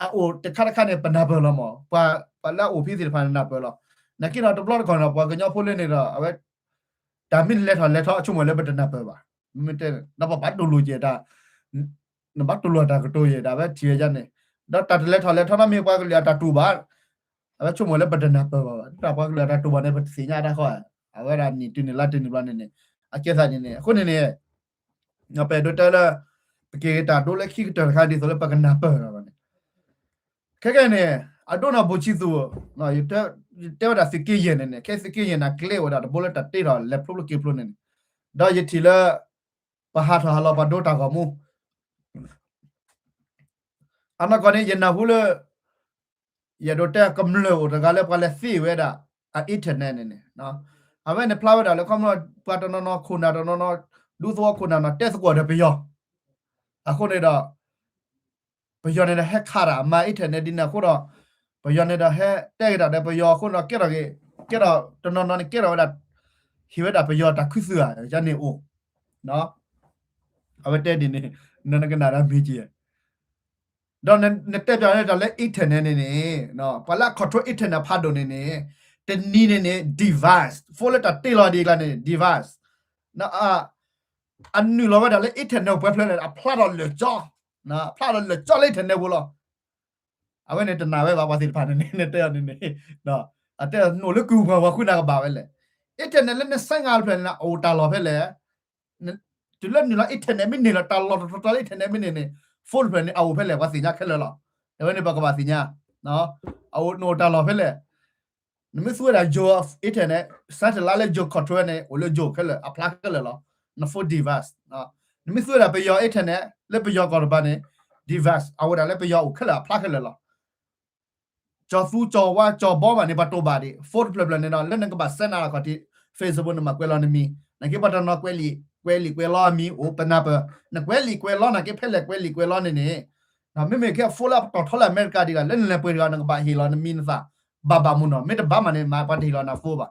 အအိၣ်တခါတခါန့ၣ် ပနၢ်ပၢၢ်လီၤမး, ပှၤ ပှၤလၢအအိၣ်ဖဲသ့ၣ်တဖၣ်န့ၣ်နၢ်ပၢၢ်လီၤ. နာ်က့ဒီးတဘျီတခီၣ်န့ၣ် ပှၤကညီဖိလၢန့ၣ်ဒီး အဝဲ တၢ်မ့ၢ်လဲၤထီၣ်လဲၤထီအဆိကမိၣ်လၢပတနၢ်ပၢၢ်ဘၣ်. မ့မ့ၢ်တဲ ဒီးပဘၣ်တူၢ်လိာ်က့ၤတၢ်, နဘၣ်တူၢ်လိာ်တၢ်ကတိၤယဲၢ်ဒၣ်ဝဲထံၣ်ဝဲယါန့ၣ်, ဒီးတၢ်တလဲၤထီၣ်လဲၤထီနီတမံၤ ပှၤကလုာ်အတၢ်တူၢ်ဘၣ်, အဝဲဆိကမိၣ်လၢပတနၢ်ပၢၢ်ဘၣ်, တၢ်ပှၤကလုာ်အတၢ်တူၢ်ဘၣ်န့ၣ် ပတသ့ၣ်ညါတၢ်ဃီ, အဝဲဒၣ်နံၣ်တုၤနံၣ်လါတုၤနံၣ်ဘျီန့ၣ်န့ၣ်, အကဲသးန့ၣ်န့ၣ် အဃိန့ၣ်န့ၣ် ပအဲၣ်ဒိးတဲလၢ ပက့ၤတၢ်ဒိလၢခံကတၢၢ်တခါဒ်သိးလၢပကနၢ်ပၢၢ်လီၤန့ၣ်, ခဲကဲန့ၣ် အဒိန့ၣ် ဘိၣ်ဆံသူၣ်, ယတဲဝဲဒၣ်သုးက့ယဲၢ်န့ၣ်န့ၣ် ခဲသုးက့ယဲၢ်န့ၣ် ကျဲအိၣ်ဝဲဒၣ်တဘိလၢတၢ်တ့ထီၣ်လဲၤဖျိဖျိက့ၤဖျိန့ၣ်န့ၣ်, ဒီးယထံၣ်လၢ ပဟးထီၣ်ဟးလီၤပှၤဒိတၢ်ဂီၤမူ အနီၢ်ကီၢ်န့ၣ် ယနၢ်ဟူလၢ ယအဲၣ်ဒိးတဲကမျၢၢ်အိၣ်တဂၤလၢပှၤလဲၤသ့ဝဲဒၣ် အ internet န့ၣ်န့ၣ်, အဝဲန့ၣ်ဖျါဝဲဒၣ်လၢခီဖျိပှၤတနီၤနီၤခိၣ်နၢ်တနီၤနီၤ ဒူသဝီခိၣ်နၢ်နီၤ တဲသကိးဒီးပယီၤ, အဃိန့ၣ်ဒီး ပယီၤန့ၣ်ဒီးဟဲခးတၢ်မၤ internet ဒ်န့ၣ်အဃိဒီး ပယီၤန့ၣ်ဒီးဟဲတဲက့ၤတၢ်ဒီးပယီၤအဃိဒီး ကဲထီၣ်က့ၤ ကဲထီၣ်တနီၤနီၤန့ၣ် ကဲထီၣ်ဝဲဒၣ် ဟ့ၣ်ဝဲဒၣ်ပယီၤတၢ်ခူသူၣ်ဧါ ယန့ၣ်အိၣ် အဝဲတဲဒ်န့ၣ် နကနၣ်ဒီးမ့ၢ်က့ၤ ဒီးနတဲပၠးန့ၣ်တၢ်လၢ internet န့ၣ်န့ၣ် ပှၤလၢအ control internet ဖးဒိၣ်န့ၣ်န့ၣ် တနံၤန့ၣ်န့ၣ် device phone လၢတၢ်တ့လီၤဒ်အကျါန့ၣ် device အနုာ်လီၤဝဲဒၣ်လၢ internet ပှဲၤဖျၢၣ်န့ၣ် အဖျါထီၣ်လၢာ်ကၠီ, အဖျါထီၣ်လၢာ်ကၠီလၢ internet ပူၤလီၤ. အဝဲန့ၣ်တနာ်ဝဲဘၣ် ပှၤသ့ၣ်တဖၣ်န့ၣ်န့ၣ် နတဲအီၤန့ၣ်န့ၣ် အတဲနအိၣ်လၢကုၢ်ပှၤဝဲဃုနၤကဘၣ်ဝဲလဲၣ်. internet လၢနစဲငါတဖျၢၣ်န့ၣ် အအိၣ်တၢ်လီၢ်ဖဲလဲၣ်. တုၤလၢနုာ်လီၤ internet မ့ၢ်န့ၢ်လီၤ တၢ်လီၢ်တတီၤတီၤလၢ internet မ့ၢ်န့ၢ်န့ၣ် phone တဖျၢၣ်န့ၣ် အအိၣ်ဖဲလဲၣ် ပှၤသ့ၣ်ညါခဲလၢာ်လီၤ. အဝဲန့ၣ်ပကဘၣ်သ့ၣ်ညါ နအိၣ်တၢ်လီၢ်ဖဲလဲၣ်. နမ့ၢ်သူဝဲဒၣ် Jio internet satellite လၢ Jio control န့ၣ် အိၣ်လၢ Jio ခဲလၢာ် အဖျါခဲလၢာ်လီၤ. န phone device နမ့ၢ်သူဝဲဒၣ်ပယီၤ internet လၢပယီၤကီၢ်တဘ့ၣ်န့ၣ် device အဝဲဒၣ်လၢပယီၤအိၣ်ခဲလၢာ် အဖျါခဲလၢာ်လီၤ. ကၠီၤသူကၠီၤဝါကၠီၤဘီဘၣ်န့ၣ် ပှၤတိာ်ဘၣ်ဒံး phone တဖျၢၣ်ဖျၢၣ်န့ၣ်ဒီး လၢနကဘၣ် send နၤလီၤခီၣ်ထံး Facebook နမၤကွဲးလီၤနမံၤ နက့ပှၤတနီၤ ကွဲးလံာ်ကွဲးလီအမံၤအိၣ် ပနၢ်ပၢၢ် နကွဲးလံာ်ကွဲးလီ နက့ဖဲလဲၣ်ကွဲးလံာ်ကွဲးလီန့ၣ်န့ၣ် မ့မ့ၢ်ခဲ phone လၢအပတီၢ်ထီလၢအမဲရကၤဒံးဂၤ လၢနလဲၤပှ့ၤတဂၤ နကဘၣ်ဟ့ၣ်လီၤနမံၤနသၣ် ဘၣ်ဘၣ်မူနီၤ မ့ၢ်တဘၣ်မးန့ၣ် မၤပှၤတဟ့ၣ်လီၤနၤ phone ဘၣ်.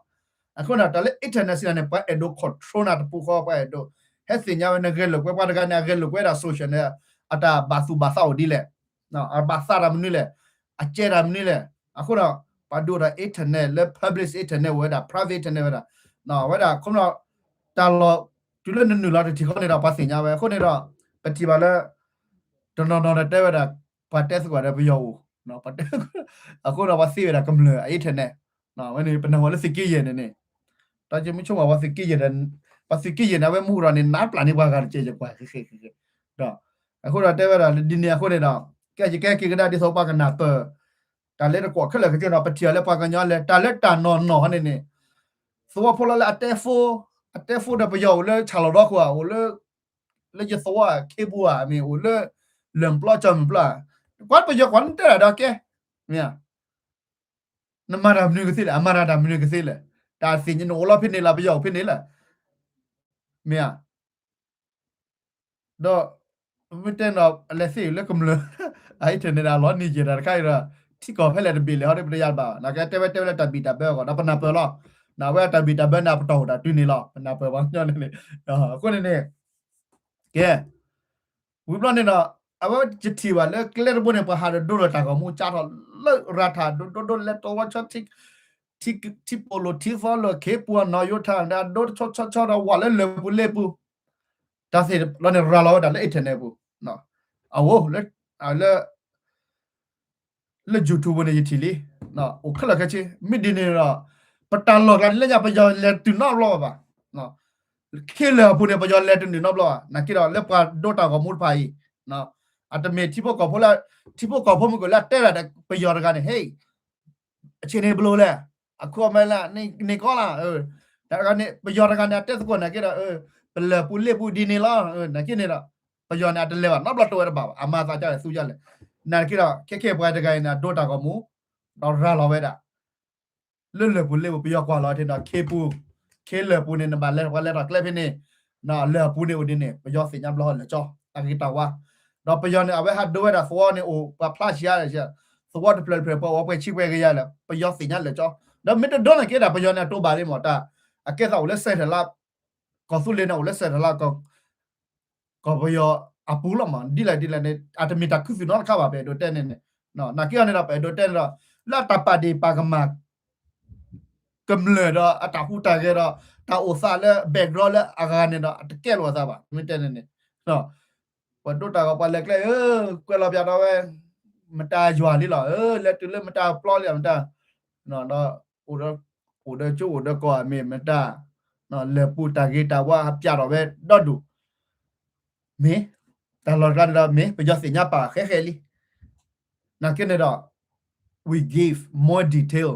အဃိန့ၣ် တၢ်လၢ internet စံးန့ၣ် ပှၤအဲၣ်ဒိး control နၤတပူၤဃီ ပှၤအဲၣ်ဒိး ဟဲသ့ၣ်ညါဝဲ နဂဲၤလိာ်ကွဲပှၤတဂၤန့ၣ် အဂဲၤလိာ်ကွဲဒၣ် social န့ၣ် အတၢ်ဘၣ်သူၣ်ဘၣ်သးအိၣ်ဒ်လဲၣ် အဘၣ်သးတၢ်မနုၤလဲၣ် အကဲတၢ်မနုၤလဲၣ်. အဃိဒီး ပှၤဒိးတၢ် internet လၢ public internet ဝဲဒၣ် private internet ဝဲဒၣ် ဝဲဒၣ် ခီဖျိ တၢ်လီၢ် တုၤလၢနနုာ်လီၤတထံၣ်ဃီန့ၣ်ဒီး ပှၤသ့ၣ်ညါဝဲ အဃိန့ၣ်ဒီး ပထံၣ်ဘၣ်လၢ တနီၤနီၤဒီးတဲဝဲဒၣ် ပှၤတဲသကိးဒီးပယီၤအိၣ် အဃိဒီးပှၤသ့ဝဲဒၣ်ကမျၢၢ်အ internet ဝဲန့ၣ် ပနၢ်ဟူလၢသုးက့ယဲၢ်န့ၣ်န့ၣ် တၢ်ကမ့ၢ်ဆိကမိၣ်ပှၤသုးက့ယဲၢ်ဒီး ပှၤသုးက့ယဲၢ်န့ၣ် အဝဲမူဒီးန့ၣ် နးပျၢ်န့ၢ်ပှၤဂၤတကဲးကဲးပှၤဃဲဃဲဃဲဃဲ ဒီး အဃိဒီးတဲဝဲဒၣ်ဒ်န့ၣ်အဃိန့ၣ်ဒီး ကဲယကဲက့ၤကဒါဒ်သိးပှၤကနၢ်ပၢၢ် တၢ်လၢတကွီၣ်ခဲလၢာ်ခဲဆ့ဒီး ပထံၣ်အီၤလၢပှၤကညီလဲၤ တၢ်လၢတၢ်နီၢ်နီၢ်န့ၣ်န့ၣ် သဝီဖိလၢလၢအတဲ phone အတဲ phone ဒီးပယီၤအိၣ်လၢဆၣ်လီၤဒီခိၣ်ဧါ အိၣ်လၢ လၢယသဝီခ့ပူၤဧါ မ့ၢ်အိၣ်လၢ လၢၢ်ပျီကၠီမုၢ်ပျီ ကွၢ်ပယီၤကွၢ်နတဲဒၣ်ဒီးကဲ မ့ၢ် နမၤတၢ်မနုၤကသ့လဲၣ် အမၤတၢ်တၢ်မနုၤကသ့လဲၣ် တၢ်သ့ၣ်ညါနအိၣ်လီၤဖဲန့ၣ်လၢပယီၤအိၣ်ဖဲန့ၣ်လၢ မ့ၢ်ဧါ ဒီး မ့ၢ်တဲနီၤ အလဲၤသ့ၣ်လၢကမျၢၢ် အ internet အလီၤနံၤယဲၢ်တၢ်တခါအံၤဒီး ထံကီၢ်ဖဲလဲၣ်တဘ့ၣ်လဲၣ် ဟီဒီးပတယါတဘၣ်ဘၣ် နာ်က့တဲဝဲတဲဝဲလၢတၢ်ဘံၣ်တၢ်ဘၢအဂီၢ် ဒီးပနၢ်ပၢၢ်လီၤ နဝဲတၢ်ဘံၣ်တၢ်ဘၢန့ၣ် အပတီၢ်အိၣ်တၢ်တုၤန့ၣ်လီၤ ပနၢ်ပၢၢ်ပှၤကညီန့ၣ်န့ၣ် အဃိန့ၣ်န့ၣ် ကဲ ဝံၤဘျီန့ၣ်ဒီး အဝဲယထံၣ်ဘၣ်လၢကျဲတဘိန့ၣ် ပှၤဟးဒီးဒိဒီးတၢ်ဂီၤမူကၠါထီၣ်လၢရၤထၣ်ဒိဒိဒိလဲၤတဝီဆီ ထံပိာ်လိာ်ထံသီလိာ် ခ့ပူၤအနီၢ်ယိၤထၣ် ဒိတဆီဆီဆီဒီးဝးလၢလၢၢ်ပူၤလ့ပူၤ တၢ်သ့ၣ်လီၤန့ၣ်ရၤလီၤဝဲဒၣ်လၢ internet ပူၤ အဝဲလၢ လၢ လၢ YouTube ပူၤန့ၣ် ယထံၣ်လံ အိၣ်ခဲလၢာ်ခဲဆ့ မ့ၢ်ဒ်န့ၣ်ဒီး ပတၢ်လီၢ်ကျါန့ၣ်လၢညါ ပယီၤလဲၤတတုၤနီတဘျီဘၣ် ခ့လၢာ်အပူၤန့ၣ် ပယီၤလဲၤတတုၤနီတဘျီဘၣ် နာ်က့ဒီးလၢပှၤဒိတၢ်ဂီၤမူတဖၣ်အံၤ အတမ့ၢ်ထံဖိကီၢ်ဖိလၢ ထံဖိကီၢ်ဖိမုၢ်ကလၢတဲဒၣ်ဒီးပယီၤတဂၤန့ၣ် ဟ့ၣ် အဆ့ၣ်န့ၣ်ဘျိလဲၣ် အခူအမဲလၢ န့ၢ်ကီလၢ တဂၤန့ၣ် ပယီၤတဂၤန့ၣ် အတဲသကိးနာ်က့ဒီး ပလၢၢ်ပူၤလ့ပူၤဒ်န့ၣ်လီၤ နာ်က့န့ၣ်ဒီး ပယီၤန့ၣ် အတလဲၤဘၣ်နီတဘျီတဝဲတဘၣ်ဘၣ် အမၤသးကၢ်လဲၣ်သူကၢ်လဲၣ် နာ်က့ဒီး ခဲခဲပှၤတဂၤအံၤန့ၣ် အဒိတၢ်ဂီၤမူ ဒီးရၤလီၤဝဲဒၣ် လၢလၢၢ်ပူၤလ့ပူၤ ပယီၤကွၢ်လီၤထဲဒီး ခ့ပူၤ ခ့လၢာ်ပူၤန့ၣ် နဘၣ်လဲၤပှၤလဲၤထီၣ်ကျဲဖဲန့ၣ် လၢာ်ပူၤန့ၣ်အိၣ်ဒ်န့ၣ် ပယီၤသ့ၣ်ညါဘျီဟီၣ်လၢာ်ကၠီ အဂ့ၤတၢ်ဝါ, ဒီးပယီၤန့ၣ် အဝဲဟးဒိဝဲဒၣ်သဝီန့ၣ်အိၣ် ပှၤဖျါဆံးဧါ, သဝီတဖျၢၣ်တဖျၢၣ် ပှၤအိၣ်ပှဲၤဆံးပှဲၤကယၤလဲၣ် ပယီၤသ့ၣ်ညါလၢာ်ကၠီ, ဒီးမ့ၢ်တဒိန့ၣ်က့ဒၣ် ပယီၤန့ၣ်အတိဘၣ်လံမး တၢ်အကဲသးအိၣ်လၢစဲးထၢၣ်လၢ ကီၢ်သူလ့ၤန့ၣ်အိၣ်လၢစဲးထၢၣ်လၢ ကီၢ်ပယီၤအပူၤလီၤမး, ဒ်လဲၣ်ဒ်လဲၣ်န့ၣ် အတမ့ၢ်တၢ်ခူသူၣ်နီတခါဘၣ် ပအဲၣ်ဒိးတဲန့ၣ်န့ၣ်, နာ်က့အီၤန့ၣ်ဒီး ပအဲၣ်ဒိးတဲန့ၣ်ဒီး လၢအတၢ်ပာ်ဒ့ၣ်ပာ်ကမၣ် ကမျၢၢ်ဒီးအတၢ်ဟူးတၢ်ဂဲၤဒီး တၢ်အိၣ်သးလၢ background လၢအဂၤန့ၣ်ဒီး အတကဲလိာ်အသးဘၣ် မ့ၢ်တဲန့ၣ်န့ၣ်, ပှၤဒိတၢ်ဂီၤပှၤလဲၤကျဲဧၢ, ကွဲးလီၤပၠးဒီးဝဲ မတၤယွၤလံလီၤ, လဲၤတုၤလၢမတၤပျီလံမတၤ, ဒီး အိၣ်ဒီးကၠိအိၣ်ဒီးကီၢ်အမ့ၢ်မတၤ, လၢာ်ပူၤတၢ်ဂ့ၤတၢ်ဝါပၠးထီၣ်ဝဲဒီဒူၣ်, မ့ၢ် တၢ်လီၢ်တကျါန့ၣ်ဒီး မ့ၢ်ပယီၤသ့ၣ်ညါပာ်ဃဲဃဲလံ, နာ်က့န့ၣ်ဒီး we give more detail,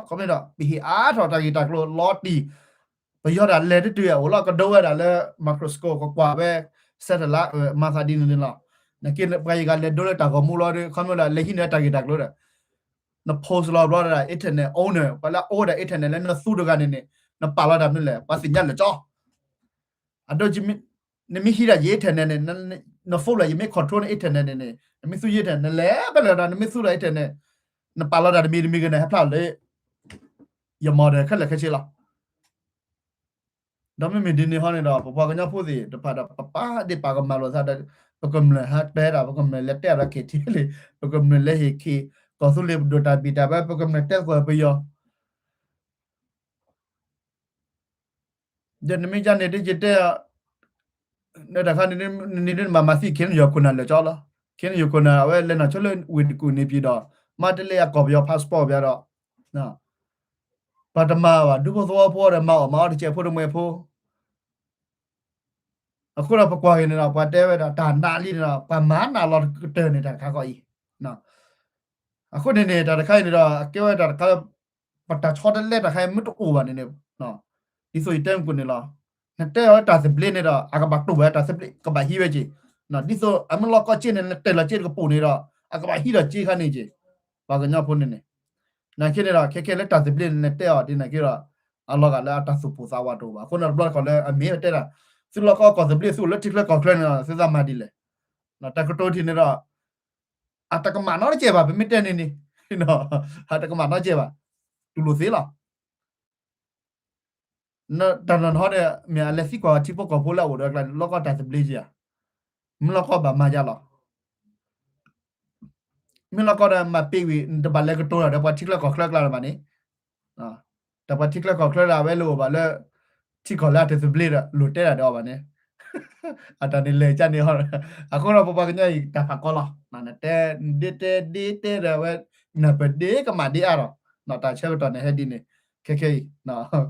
ခီမ့ၢ်ဒီး ပဟ့ၣ်အါထီၣ်တၢ်ဂ့ၢ်တၢ်ကျိၤလီၤတံၢ်, ပယီၤတၢ်လဲၤတတုၤအိၣ်လီၤ ကဒိဝဲဒၣ်လၢ microscope ကကွၢ်ဝဲ satellite မၤသးဒ်န့ၣ်န့ၣ်လီၤ, နာ်က့ပှၤယကလဲၤဒိလၢတၢ်ဂီၤမူလီၤဒီး ခီမ့ၢ်ဒီး လဲၤဟံးန့ၢ်တၢ်ဂ့ၢ်တၢ်ကျိၤဒီး န post လီၤဘျီဒၣ် internet owner ပှၤလၢအအိၣ်ဝဲဒၣ် internet လၢနသူတဂၤန့ၣ်န့ၣ် နပာ်လီၤတၢ်မနုၤလဲၣ် ပှၤသ့ၣ်ညါလၢာ်ကၠီ, အဒိ နမ့ၢ်ဟံးဒၣ်ယ internet န့ၣ် န phone လၢယမ့ၢ် control န internet န့ၣ်န့ၣ် နမ့ၢ်သူယ internet နလဲၤဖဲလဲၣ်ဒီး နမ့ၢ်သူဒီး internet နပာ်လီၤတၢ်တမံၤတမံၤဂ့ၤန့ၣ် ဟဲဖျါလၢ ယမီၢ်ဒီးခဲလၢာ်ခဲဆ့လီၤ. ဒီးမ့မ့ၢ်ဒ်န့ၣ်ဟီန့ၣ်ဒီး ပပှၤကညီဖိသ့ၣ်တဖၣ်ဒီး ပပာ်ဒ့ၣ်ပာ်ကမၣ်လိာ်သးဒီး ပကမျၢၢ်ဟးတဲဒၣ် ပကမျၢၢ်လဲၤတဲဒၣ်ဒီး KTLA လံ ပကမျၢၢ်လဲၤဟ့ၣ်က့ၤ ကီၢ်သူလ့ၤပဒိၣ်တၢ်ဘံၣ်တၢ်ဘၢ ပကမျၢၢ်တဲသကိးပယီၤ ဒီးနမ့ၢ်ကန့ၣ်ဒ်ယတဲ နတၢ်ခါန့ၣ် နမၤမၤသံ KNU ခိၣ်နၢ်လၢာ်ကၠီလီၤ. KNU ခိၣ်နၢ် အဝဲလဲၤနုာ်ဆိလၢဝ့ၢ်တကူၣ်န့ၣ်ပၠံဒီး မၤတလဲအကီၢ်ပယီၤ passport ပၠးဒီး ပှၤတမၤဘၣ် ဒူဖိသဝီဖိဒီး မၤအီၣ်မၤအီတစဲးဖိတမှဲးဖိ အဃိဒီးပကွၢ်က့ၤန့ၣ်ဒီး ပှၤတဲဝဲဒၣ်တၢ်နးလံန့ၣ်ဒီး ပှၤမၤနးလီၤကတၢၢ်န့ၣ် တၢ်တခါဃီအံၤ အဃိန့ၣ်န့ၣ် တၢ်တခါအံၤန့ၣ်ဒီး အကဲဝဲတၢ်တခါလၢ ပတၢ်ဆီတလဲတၢ်ခါအံၤမ့ၢ်တအိၣ်ဘၣ်န့ၣ်န့ၣ် ဒ်သိးယတဲမုၢ်ကိၣ်န့ၣ်လီၤ. နတဲအီၤတၢ်သဘျ့န့ၣ်ဒီး အကဘၣ်တိၢ်ဝဲတၢ်သဘျ့ ကဘၣ်ဟံးဝဲက့ၤ ဒ်သိးအမ့ၢ်လီၢ်ကီၢ်စ့န့ၣ် နတဲလီၤစ့တကပူၤန့ၣ်ဒီး အကဘၣ်ဟံးဒီးစ့ခါန့ၣ်က့ၤ ပှၤကညီဖိန့ၣ်န့ၣ် နာ်က့န့ၣ်ဒီး ခဲခဲလၢတၢ်သဘျ့န့ၣ် နတဲအီၤဒ်နာ်က့ဒီး အလီၤဂာ်လၢအတၢ်သူၣ်ပိၢ်သးဝးတအိၣ်ဘၣ်. အဃိန့ၣ်တဘျီတခီၣ်လၢအမ့ၢ်တဲဒၣ် သုလီၢ်ကီၢ်ကီၢ်သဘျ့ သုအိၣ်လၢထံချၢကီၢ်ချၢန့ၣ်ဒီး သုသးမၤဒ်လဲၣ်. တၢ်ကတိၤထံၣ်န့ၣ်ဒီး အတကမၣ်နီတကဲဘၣ် ပမ့ၢ်တဲန့ၣ်န့ၣ် အတကမၣ်နီတကဲဘၣ် တူၢ်လိာ်သ့လီၤ. တၢ်နီၢ်နီၢ်ဒီး မ့ၢ်အလဲၤသံကွၢ်ထံဖိကီၢ်ဖိလၢအအိၣ်ဒီးအကျါန့ၣ် လီၢ်ကီၢ်တၢ်သဘျ့က့ၤဧါ. မ့ၢ်လီၢ်ကီၢ်ဘၣ်မၤယါလီၤ. မ့ၢ်လီၢ်ကီၢ်ဒီးမၤပ့ၤဝံၤ နတဘၣ်လဲၤကတိၤတၢ်ဒီးပှၤထံချၢကီၢ်ချၢအကျါဘၣ်န့ၣ် တၢ်ပှၤထံချၢကီၢ်ချၢဒၣ်ဝဲလၢအိၣ်ဘၣ်လၢ ထံကီၢ်လၢအတသဘျ့ဒီး လိၣ်တဲဒၣ်ဒီးအီၤဘၣ်န့ၣ် အတၢ်န့ၣ်လဲၤကန့ၣ် အဃိဒီးပပှၤကညီအံၤတၢ်ဖးကီလီၤ. နတဲ ဒ့တဲဒ့တဲဒီးဝဲ နပဒ့ကမၣ်ဒ့အါဒီး တၢ်ဆၢကတီၢ်န့ၣ်ဟဲဒ်န့ၣ် ခဲခဲအံၤ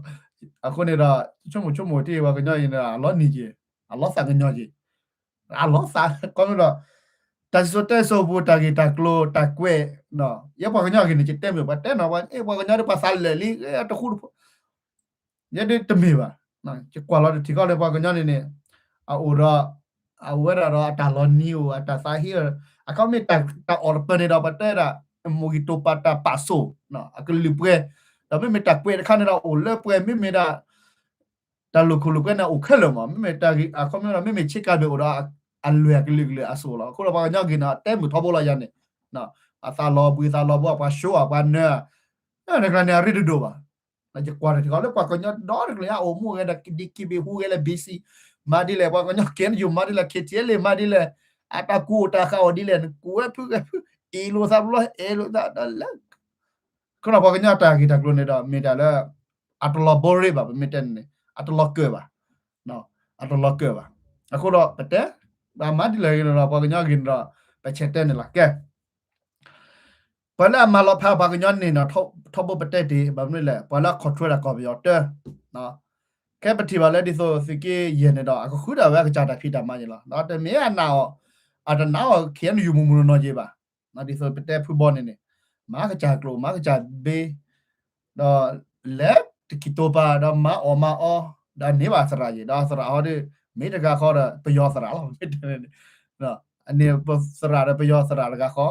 အဃိန့ၣ်ဒီး ဆိကမိၣ်ဆိကမိၣ်တ့ၢ်ပှၤကညီအံၤန့ၣ် အလီၤနံၤက့ၤ အလီၤသးကညီၤက့ၤ အလီၤသး ခီဖျိဒီး တၢ်စံၣ်စိၤတဲစိၤပူၤ တၢ်ဂ့ၢ်တၢ်ကျိၤ တၢ်ကွဲး ယဲပှၤကညီဂ့ၤန့ၣ် ယတဲမ့ၢ်ပှၤတဲနီၤ ပှၤကညီဒီးပှၤသးလၢာ်လံ အတဃူတဖိး ယဲဒ်တမ့ၢ်ဘၣ်. ယကွၢ်လီၤတထံၣ်ကီးလၢပှၤကညီန့ၣ်န့ၣ် အအိၣ်ဒီး အဝဲဒၣ်ဒီးအတၢ်လီၤနံၤအိၣ် အတၢ်သးဟ့ အခီမ့ၢ်တၢ်အီၣ်တပၢၢ်န့ၣ်ဒီး ပတဲဒၣ် မိၢ်ဂံၢ်တိာ်ပာ်တၢ်ပာ်စိၣ် အကလုာ်ပှဲၤ ဒီးမ့မ့ၢ်တၢ်ကွဲးတခါန့ၣ်ဒီး အိၣ်လၢပှဲၤမ့မ့ၢ်ဒၣ် တၢ်လိာ်ခိၣ်လိာ်ကွဲန့ၣ် အိၣ်ခဲလၢာ်မး မ့မ့ၢ်တၢ်ဂ့ၢ် အခီမ့ၢ်ဒီး မ့မ့ၢ်ဆ့ကၤဘ့ၣ်အိၣ်ဒီး အလွဲၢ်အကလုာ်ကလုာ်အစိၣ်လီၤ. အဃိဒီးပှၤကညီဂ့ၤန့ၣ် တဲမုာ်ထီဘိလီၤယၤန့ၣ် အသးလီၤဘှံးသးလီၤဘှီ အပှၤၡိ အပှၤနၢၤ တဂၤန့ၣ် အရ့တဒိၣ်ဘၣ်. ယကွၢ်တထံၣ်ကီးလၢပှၤကညီဒီတကလုာ်ညါ အိၣ်မူဂဲၤဒီး ဒံကံဘ့ၣ်ဟူဂဲၤလၢ ဘံစံ မၤဒ်လဲၣ် ပှၤကညီ KNU မၤဒ်လဲၣ် KTLA မၤဒ်လဲၣ် အတၢ်ကူၣ်အိၣ်တၢ်ဃးအိၣ်ဒ်လဲၣ် နကူၣ်ဝဲဖုဂဲၤဖု အ့ၣ်လိာ်သးဘျီ အဲၣ်လိာ်သးဒီးလၢ ခီဖျိပှၤကညီတၢ်ဂ့ၢ်တၢ်ကျိၤန့ၣ်ဒီး မ့ၢ်တၢ်လၢ အတလီၤဘိရ့ဘၣ် ပမ့ၢ်တဲန့ၣ်န့ၣ် အတလီၤကၢၢ်ဘၣ် အတလီၤကၢၢ်ဘၣ်. အဃိဒီးပတဲ ပမၤဒ်လဲၣ်ဂ့ၤန့ၣ်ဒီး ပှၤကညီဂ့ၤန့ၣ်ဒီး ပဆဲးတဲန့ၣ်လီၤ. ကဲ ပှၤလၢအမၤလီၤဖးပှၤကညီန့ၣ်ဒီး ထီဘိပတဲတ့ၢ် ဘၣ်မနုၤလဲၣ် ပှၤလၢအ control တၢ်ကီၢ်ပယီၤတၢ် ခဲပထံၣ်ဘၣ်လၢဒ်သိးသုးက့ယဲၢ်န့ၣ်ဒီး အကဃုဒၣ်ဝဲအကစၢ်တၢ်ဖံးတၢ်မၤန့ၣ်လီၤ. ဒီးတမ့ၢ်အနာ်အီၤ အတနာ်အီၤ KNU မုၢ်မုၢ်နီၢ်နီၢ်က့ၤဘၣ်. ဒ်သိးပတဲဖုဘီန့ၣ်န့ၣ် မၤကစၢ်ကျိာ် မၤကစၢ်ဘ့ ဒီးလဲၤတကံၢ်တိာ်ပာ် ဒီးမၤအီၣ်မၤအီ ဒီးန့ၢ်ဘၣ်သရၣ်ယ့ၣ် ဒီးသရၣ်ဟီဒီး မ့ၢ်တဂၤဃီဒီး ပယီၤသရၣ်လီၤ မ့ၢ်တဲန့ၣ် အန့ၣ်ပသရၣ်ဒီးပယီၤသရၣ်တဂၤ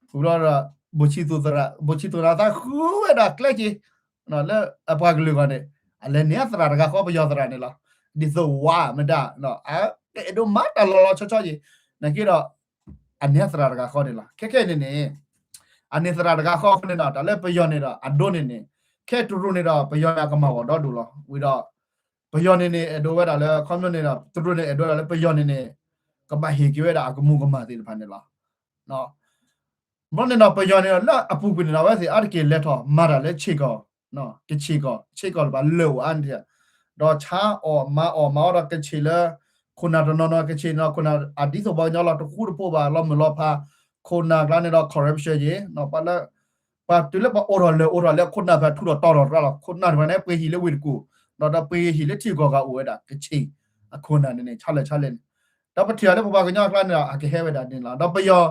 ဃီ ဃုာ်ဘျီဒီး ဘိၣ်ဆံသူၣ်သရၣ် ဘိၣ်ဆံသူၣ်သရၣ်သးဃုဝဲဒၣ်ကျဲက့ၤ လၢအပှၤကလုာ်ဂီၢ်န့ၣ် အလဲၤန့ၢ်အသရၣ်တဂၤဃီ ပယီၤသရၣ်န့ၣ်လီၤ. ဒ်သိးဝါမ့ၢ်ဒၣ် အ ကအဲၣ်ဒိးမၤတၢ်လီၤလီၤဆီဆီယံၤ, နာ်က့ဒီး အန့ၣ်သရၣ်တဂၤဃီန့ၣ်လီၤ. ခဲခဲအံၤန့ၣ်န့ၣ် အန့ၣ်သရၣ်တဂၤဃီအဃိန့ၣ်ဒီး တၢ်လၢပယီၤန့ၣ်ဒီး အဒိန့ၣ်န့ၣ် ခဲတရူးန့ၣ်ဒီး ပယီၤန့ၣ်အကမၣ်ဂီၤဒီဒူၣ်လီၤ. ဝံၤဒီး ပယီၤန့ၣ်န့ၣ် အဲၣ်ဒိးဝဲဒၣ်လၢ ခီဖျိန့ၣ်ဒီး တရူးန့ၣ် အဲၣ်ဒိးဒၣ်လၢပယီၤန့ၣ်န့ၣ် ကဘၣ်ဟ့ၣ်က့ၤဝဲဒၣ်အကမူၤကမၣ်သ့ၣ်တဖၣ်န့ၣ်လီၤ. ဘျီန့ၣ်ဒီး ပယီၤန့ၣ်ဒီး လၢအပူၤကွံာ်န့ၣ်ဒီး အဝဲသ့ၣ်အါတက့ၢ်လဲၤထီၣ်မၤတၢ်လၢဆ့ၣ်ကီၢ်, ကဆ့ၣ်ကီၢ်, ဆ့ၣ်ကီၢ်တပၤလၢာ်အိၣ်အါန့ၣ်, ဒီးဆါအီၣ်မၤအီၣ်မၤအီဒီးကဆ့ၣ်လၢ ခိၣ်နၢ်တနီၤနီၤ ကဆ့ၣ်န့ၣ်ဒီး ခိၣ်နၢ်အဒ်သိးပှၤကညီလီၤ တဃူတဖိးဘၣ် လီၤမုၢ်လီၤဖး, ခိၣ်နၢ်ကျါန့ၣ်ဒီး corruption ယ့ၤ, ပှၤလၢ ပှၤတုၤလၢပှၤအိၣ်ထီၣ်လၢာ်အိၣ်ထီၣ်လၢ ခိၣ်နၢ်ဖဲထူးထီၣ်တီၤထီၣ်တၢ်လီၤ. ခိၣ်နၢ်တဖၣ်န့ၣ် ပှ့ၤဟံၣ်လၢဝ့ၢ်တကူၣ်, ဒီးပှ့ၤဟံၣ်လၢထံဂုၤကီၢ်ဂၤအိၣ်ဝဲဒၣ် ကဆ့ၣ်အခိၣ်နၢ်န့ၣ်န့ၣ် ဆါလဲၣ်ဆါလဲၣ်န့ၣ်, ဒီးပထံၣ်အီၤလၢပပှၤကညီအကျါန့ၣ်ဒီး အကဟဲဝဲဒၣ်န့ၣ်လီၤ. ဒီးပယီၤ,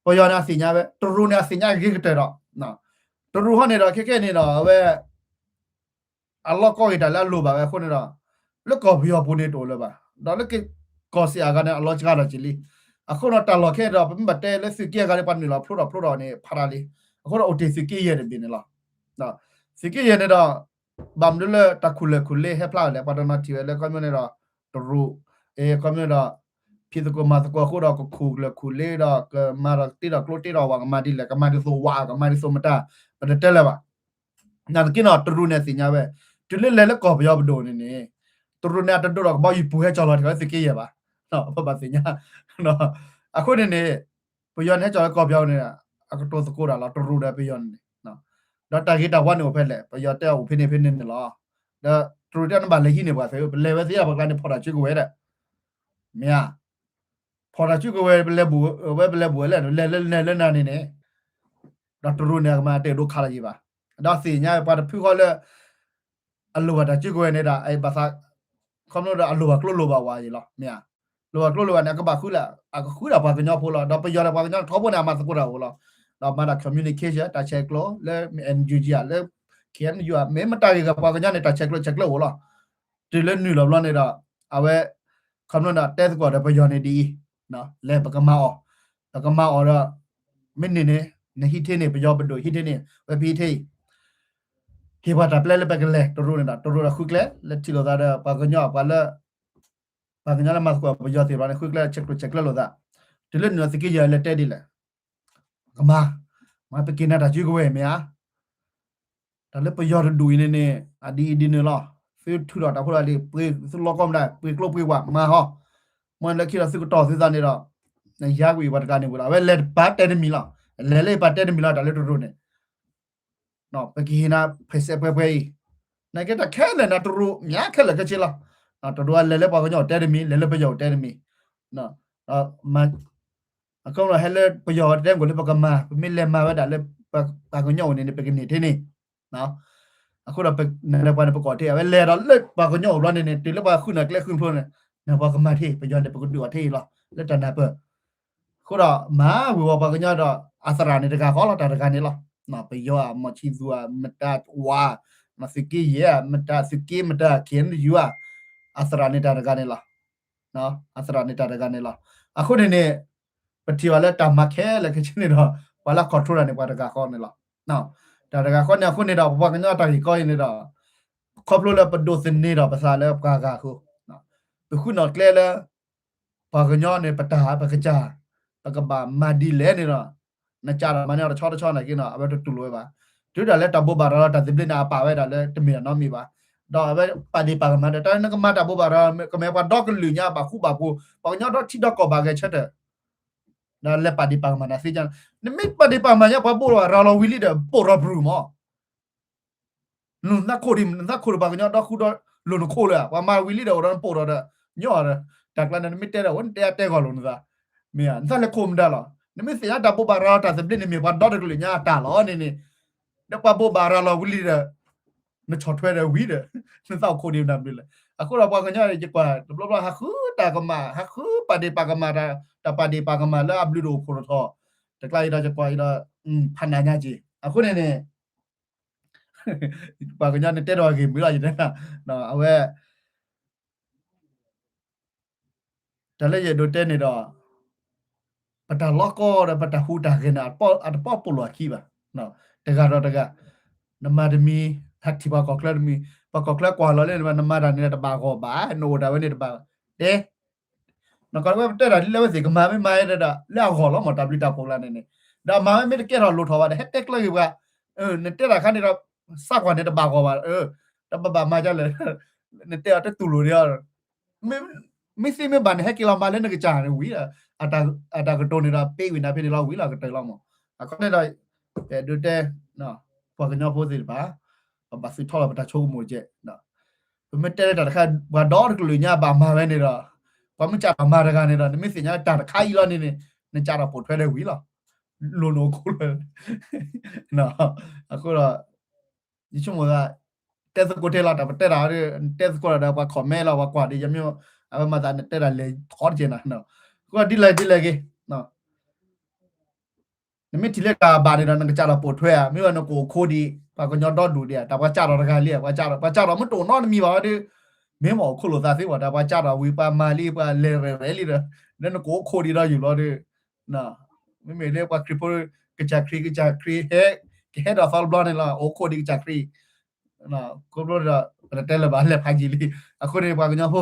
ပယီၤန့ၣ်အသ့ၣ်ညါဝဲ, တရူးန့ၣ်အသ့ၣ်ညါဂ့ၤကတၢၢ်ဒီး တရူးဟီန့ၣ်ဒီး ခဲခဲန့ၣ်ဒီး အဝဲ အလီၢ်ကီၢ်ဂ့ၤတၢ်လၢအလိၣ်ဘၣ်ဝဲအဃိန့ၣ်ဒီး လၢကီၢ်ပယီၤပူၤန့ၣ်တအိၣ်လၢၤဘၣ်, ဒီးလၢကီၢ်စဲၣ်အဂၤန့ၣ် အလီၢ်စှၤထီၣ်က့ၤလံ. အဃိဒီးတၢ်လီၢ်ခဲအံၤဒီး ပမ့ၢ်ဘၣ်တဲလၢသုးက့အဂၤန့ၣ် ပှၤနုာ်လီၤဖျိထီၣ်ဖျိထီၣ်န့ၣ် ဖးတၢ်လံ. အဃိဒီးအိၣ်တ့ၢ်သုးက့ယဲၢ်တဘ့ၣ်န့ၣ်လီၤ. သုးက့ယဲၢ်န့ၣ်ဒီး ဘၣ်မနုၤလၢတၢ်ခူၣ်လၢာ်ခူၣ်လ့ဟဲဖျါဝဲလဲၣ်, ပှၤတနီၤထံၣ်ဝဲလၢခီဖျိန့ၣ်ဒီး တရူး, ခီဖျိဒီး ဖံးသကိးမၤသကိးအဃိဒီး ကခူၣ်လၢာ်ခူၣ်လ့ဒီး ကမၤဒီးတ့ဒီးကျိတ့ဒီးဝဲ ကမၤဒ်လဲၣ်, ကမၤဒ်သိးဝဲ ကမၤဒ်သိးမတၤ, ပတတဲလၢၤဘၣ်. နာ်သက့န့ၣ် တရူးန့ၣ်အသ့ၣ်ညါဝဲ, တုၤလၢလဲၤလၢကီၢ်ပယီၤပဒိၣ်န့ၣ်န့ၣ် တရူးန့ၣ်အတဒိၣ်ဒီးကဘီယူၤပူၤ ဟဲကၠီၤလီၤထီၣ်လၢသုးက့ယဲၢ်ဘၣ်, ပဘၣ်သ့ၣ်ညါ. အဃိန့ၣ်န့ၣ် ပယီၤန့ၣ်ဟဲကၠီၤလၢကီၢ်ပယီၤန့ၣ် အကတိၤသကိးတၢ်လီၤ တရူးဒီးပယီၤန့ၣ်န့ၣ်, ဒီးတၢ်ဂ့ၤတၢ်ဝါန့ၣ်အိၣ်ဖဲလဲၣ်, ပယီၤတဲအိၣ်ဖဲန့ၣ်ဖဲန့ၣ်န့ၣ်လီၤ. ဒီးတရူးတဲနဘၣ်လဲၤဟံးန့ၢ်ပှၤသ့, ပလဲၤဝဲသ့ဒၣ်ပှၤကျါန့ၣ် ဖီၣ်တၢ်စုကဝဲၤဒီး မ့ၢ်ဧါ, ဖီၣ်တၢ်စုကဝဲၤ ပလဲၤဘူးဝဲ ပလဲၤဘူးဝဲလဲၣ်, လဲၤလၢလဲၤလၢနၤန့ၣ်န့ၣ်, ဒီးတရူးန့ၣ် အကမၤတအဲၣ်ဒိးခးလီၤယံၤဘၣ်, ဒီးသ့ၣ်ညါပှၤတဖုဃီလၢ အလိၣ်ဘၣ်တၢ်စုကဝဲၤန့ၣ်ဒီး ဘၣ်သး ခီဖျိဒီးအလိၣ်ဘၣ်ကျိလိၣ်ဘၣ်ဝဲယံၤလီၤ, မ့ၢ်ဧါ, လိၣ်ဘၣ်ကျိလိၣ်ဘၣ်န့ၣ် အကဘၣ်ဃုလၢ အကဃုဒၣ်ပှၤကညီဖိလီၤ, ဒီးပယီၤဒီးပှၤကညီထီဘိန့ၣ် အမၤသကိးတၢ်အိၣ်လီၤ, ဒီးမၤတၢ် communication တၢ်ဆဲးကျိး လၢ NUG ဧါ လၢ KNU ဧါ မ့ၢ်မတၤဂ့ၤဂ့ၤ ပှၤကညီန့ၣ် တၢ်ဆဲးကျိးဆဲးကျိးအိၣ်လီၤ, တုၤလၢနုာ်လီၤဘျီန့ၣ်ဒီး အဝဲ ခီဖျိဒီးတဲသကိးဒီးပယီၤန့ၣ်ဒ်အံၤ, လဲၤပကမၤအီၤ, ပကမၤအီၤဒီး မ့ၢ်န့ၢ်န့ၣ် နဟံးထံန့ၢ် ပယီၤပဒိၣ်ဟံးထံန့ၢ် ဝဲပဟံးထံအံၤ, ဟ့ၣ်ပှၤတၢ်ပျဲလၢပကလဲၤတရူးန့ၣ်ဒီး တရူးဒီးဃုကျဲ လၢထံၣ်လိာ်သးဒီးပှၤကညီ ပှၤလၢ ပှၤကညီလၢမၤသကိးပယီၤသ့ၣ်တဖၣ်န့ၣ် ဃုကျဲဆဲးကျိးဆဲးကျိးလိာ်သး, တုၤလၢနုာ်လီၤသုးက့ယဲၢ်လဲၤတဲဒ်လဲၣ်, ကမၤ, မၤပက့ၤနၤတၢ်စုကဝဲၤမ့ၢ်ဧါ တၢ်လၢပယီၤတဒူၣ်အံၤန့ၣ်န့ၣ် အဒ်အံၤဒ်နုၤလီၤ, သုထုးထီၣ်တၢ်ဖိတၢ်လံၤ ပှ့ၤသုလီၢ်ကီၢ်မတၤ ပှ့ၤကျိပှ့ၤဝၣ်မၤဟီ, မ့ၢ်လၢခံဒီးသုကတီၢ်သုသးန့ၣ်ဒီး နယါကွံာ်ပှၤတဂၤန့ၣ်ဝံၤလီၤ, အဝဲလဲၤတပာ်တဲတမံၤလီၤ, လဲၤလၢပာ်တဲတမံၤလီၤ တၢ်လၢတရူးန့ၣ် ပကဟ့ၣ်နၤ ဖဲစဲးပှဲၤပှဲၤအံၤ, နာ်က့တၢ်ခဲလၢာ်န့ၣ် တရူးမ့ၢ်ခဲလၢာ်ခဲဆ့လီၤ, တရူးအလဲၤလၢပှၤကညီအိၣ်တဲတမံၤ လဲၤလၢပယီၤအိၣ်တဲတမံၤ, အခီပညီဟဲလၢပယီၤတဲမ့ၢ်လၢပကမၤ ပမ့ၢ်လဲၤမၤဝဲဒၣ်လၢ ပှၤကညီအိၣ်န့ၣ်န့ၣ် ပကန့ၢ်ထဲန့ၣ်, အဃိဒီးနၤလၢပှၤန့ၣ်ပကိးထဲ အဝဲလဲၤဒီးလၢပှၤကညီအိၣ်ဘျီန့ၣ်န့ၣ် တုၤလၢပှၤဃုနၢ်ကျဲဃုဖျိန့ၣ် နပှၤကမၤထဲ ပယီၤန့ၣ် ပကဒုးအီၤထဲအံၤလီၤ လၢတၢ်နၢ်ပၢၢ် အဃိဒီးမၤဝံၤဝဲပှၤကညီဒီး အသရၣ်န့ၣ်တဂၤဃီလီၤ တၢ်တဂၤန့ၣ်လီၤ, ပယီၤဧါ မီၢ်ဆံသူဧါ မတၤဝါ မၤသုးက့ယဲၢ်ဧါ မတၤသုးက့မတၤ KNU ဧါ အသရၣ်န့ၣ်တၢ်တဂၤန့ၣ်လီၤ, အသရၣ်န့ၣ်တၢ်တဂၤန့ၣ်လီၤ, အဃိန့ၣ်န့ၣ် ပထံၣ်ဘၣ်လၢတၢ်မၤခဲလၢာ်ခဲဆ့န့ၣ်ဒီး ပှၤလၢ control တၢ်န့ၣ် ပှၤတဂၤဃီန့ၣ်လီၤ, တၢ်တဂၤဃီန့ၣ် အဃိန့ၣ်ဒီး ပပှၤကညီတၢ်ဂ့ၢ်ကီအံၤန့ၣ်ဒီး ခီဖျိလၢပဒိးသန့ၤဒီးပသးလၢပှၤဂၤအဃိ ပဃုနီၣ်ကျဲလၢ ပှၤကညီန့ၣ် ပတၢ်ပကစၢ် ပကဘၣ်မၤဒ်လဲၣ်န့ၣ်ဒီး နကးတၢ်မၤန့ၢ်အီၤတဆီတဆီနာ်က့န့ၣ် အဝဲတတူၢ်လိာ်ဝဲဘၣ်, တုၤဒၣ်လၢတၢ်ဘိးဘၣ်ရၤလီၤတၢ်သဘျ့န့ၣ် အပာ်ဝဲဒၣ်လၢတမ့ၢ်တၢ်နီတမံၤဘၣ်, ဒီးအဝဲပာ်ဒ့ၣ်ပာ်ကမၣ်ဒီး တၢ်နကမၤတၢ်ဘိးဘၣ်ရၤလီၤ ကမ့ၢ်ပှၤဒီကလုာ်ညါဘၣ်ဃူဘၣ်ဖိး ပှၤကညီဒီထံဒီကီၢ်ဘၣ်ဂဲၤဆၢထၢၣ် ဒီးလဲၤပာ်ဒ့ၣ်ပာ်ကမၣ်တၢ်သ့ၣ်ညါ, နမ့ၢ်ပာ်ဒ့ၣ်ပာ်ကမၣ်ညါ ပှၤဘိးဘၣ်ရၤလီၤဝံၤလံဒီး ပိာ်ထီၣ်ပြူၤမး နသးခိၣ်ဒံး နသးခိၣ်ဒီးပှၤကညီဒီဃူဒီးလိာ်နခိၣ်လၢ ပှၤမၤဝံၤလံဒီး အိၣ်ဒီးနပိာ်ထီၣ်ဒီး ညီဒီး တၢ်ကျါန့ၣ် နမ့ၢ်တဲဒီး အိၣ်နတဲအတဲဂီၢ်လိာ်နသး, မ့ၢ်ဧါ နသးလဲၤခိၣ်မတၤလီၤ, နမ့ၢ်သ့ၣ်ညါတၢ်ဘိးဘၣ်ရၤလီၤတၢ်သဘျ့န့ၣ် မ့ၢ်ပှၤဒီတကလုာ်ညါအတၢ်လီၤန့ၣ်န့ၣ်, ဒီးပှၤဘိးဘၣ်ရၤလီၤဝံၤလံဒီး နဆီၣ်ထွဲဒီးဝံၤဒီး နသးအိၣ်ခိၣ်ဒံးမတၤဘျုးလဲၣ်, အဃိဒီးပှၤကညီန့ၣ် ယကွၢ်တဘျီဘျီ ဟးဃုတၢ်ကမၣ် ဟးဃုပာ်ဒ့ၣ်ပာ်ကမၣ်တၢ် တၢ်ပာ်ဒ့ၣ်ပာ်ကမၣ်လၢအဘျုးတအိၣ်ဖှိၣ်တထီၣ်, တကျါအံၤဒီးယကွၢ်အံၤဒီး ဖးနးညါက့ၤ အဃိန့ၣ်န့ၣ် ပှၤကညီန့ၣ်တဲဒီးအဂ့ၢ်မုာ်လီၤ ယတဲ, အဝဲ တၢ်လၢယအဲၣ်ဒိးတဲန့ၣ်ဒီး ပတၢ်လီၤကီဒီး ပတၢ်ဟူးတၢ်ဂဲၤန့ၣ် အတပီပိာ်လီၤအခံဘၣ်, တဂၤဒီးတဂၤ, နမၤတမံၤ ဟးထံၣ်ပှၤကီၢ်ချၢတမံၤ, ပှၤကီၢ်ချၢကွၢ်လီၤလၢနမၤတၢ်န့ၣ်တဘၣ်ဂီၢ်ဘၣ်, နအိၣ်တၢ်ဝဲန့ၣ်တဘၣ်, တဲ နကီဝဲပတဲတၢ်ဒ်လဲၣ်ဝဲသ့ၣ် ကမၤမ့ၢ်မၤဒၣ်ဒီး လၢအဂီၢ်လီၤမး တၢ်ဘျုးတၢ်ဖှိၣ်လၢန့ၣ်န့ၣ်, ဒီးမၤဝဲမ့ၢ်တကဲထီၣ်လိၣ်ထီၣ်ဘၣ်ဒီး ဟဲတဲကျၢၤက့ၤပှၤ, နတဲတၢ်ခါန့ၣ်ဒီး စးကွၢ်န့ၣ်တဘၣ်ဂီၢ်ဘၣ်, ဒီးပဘၣ်မၤဒ်လဲၣ်, နတဲအီၤတတူၢ်လိာ်ဒံးအီၤ, မ့ၢ်သ့မ့ၢ်ဘၣ်န့ၣ် ဟဲက့ၤလီၤမၤလၢနကစၢ်န့ၣ်ဝံၤ, အတၢ်ကတိၤန့ၣ်ဒီး ပ့ၤဝံၤနၤဖဲန့ၣ်လီၤ ဝံၤလီၤကတၢၢ်လီၤမး, အခီန့ၣ်ဒီး ပဒုးတဲ ပှၤကညီဖိသ့ၣ်တဖၣ် ပဘၣ်သုးထီၣ်လီၤပတၢ်ဆိကမိၣ်ကဲ ပမ့ၢ်တဲလၢတၢ်တခါ ပှၤဒီတကလုာ်ညါဘၣ်မၤဝဲန့ၣ်ဒီး ပှၤမ့ၢ်ကးထီၣ်မၤတဂၤန့ၣ်ဒီး နမ့ၢ်သ့ၣ်ညါတၢ်တခါအံၤလီၤန့ၣ်န့ၣ် နကးထီၣ်ပိာ်ထွဲဒီးဝံၤလီၤ, လိၤနအိၣ်ခိၣ်လၢ အဃိဒီး ယဆိကမိၣ်သး တဲသကိးထဲလီၤ တၢ်ပတဲတၢ် တဲသကိးဒီးပှၤ comment လီၤ ပှၤကွၢ်ဒ်ယမ့ၢ် အဝဲမၤသးနတဲတၢ်လဲၤထီတက့ၢ်နၤ, အဃိဒ်လဲၣ်ဒ်လဲၣ်ဂ့ၤ နမ့ၢ်ထံၣ်လၢတၢ်ဘၣ်န့ၣ်ဒီး နကစးထီၣ်ပိာ်ထွဲဧါ, မ့ၢ်ဝဲနကအိၣ်ခိၣ်ဒံး ပှၤကညီဒီဒူၣ်ဒံးဧါ, တၢ်ပှၤစးထီၣ်တဂၤလံ, ပှၤစးထီၣ်မ့ၢ်တအိၣ်နီတမံၤဘၣ်ဝဲဒီး မ့ၢ်မ့ၢ်အိၣ်ခိၣ်လိာ်သးသ့ဘၣ်, တၢ်ပှၤစးထီၣ်ဝံၤ ပှၤမၤလံ ပှၤလဲၤရဲၣ်ရဲၣ်လံဒီး လၢနကအိၣ်ခိၣ်ဒံးဒီးယူၢ်လီၤဒီး မ့မ့ၢ်လၢပှၤခရံာ်ဖိ ကစၢ်ခရံာ် ကစၢ်ခရံာ်ဟဲ ကဟဲဒီးသီတဘျီန့ၣ်လီၤ, အိၣ်ခိၣ်ဒံးကစၢ်ခရံာ် ခီဖျိဒီး ပတတဲလၢၤဘၣ် လဲၤဖးယံာ်လံ, အဃိန့ၣ် ပှၤကညီဖိ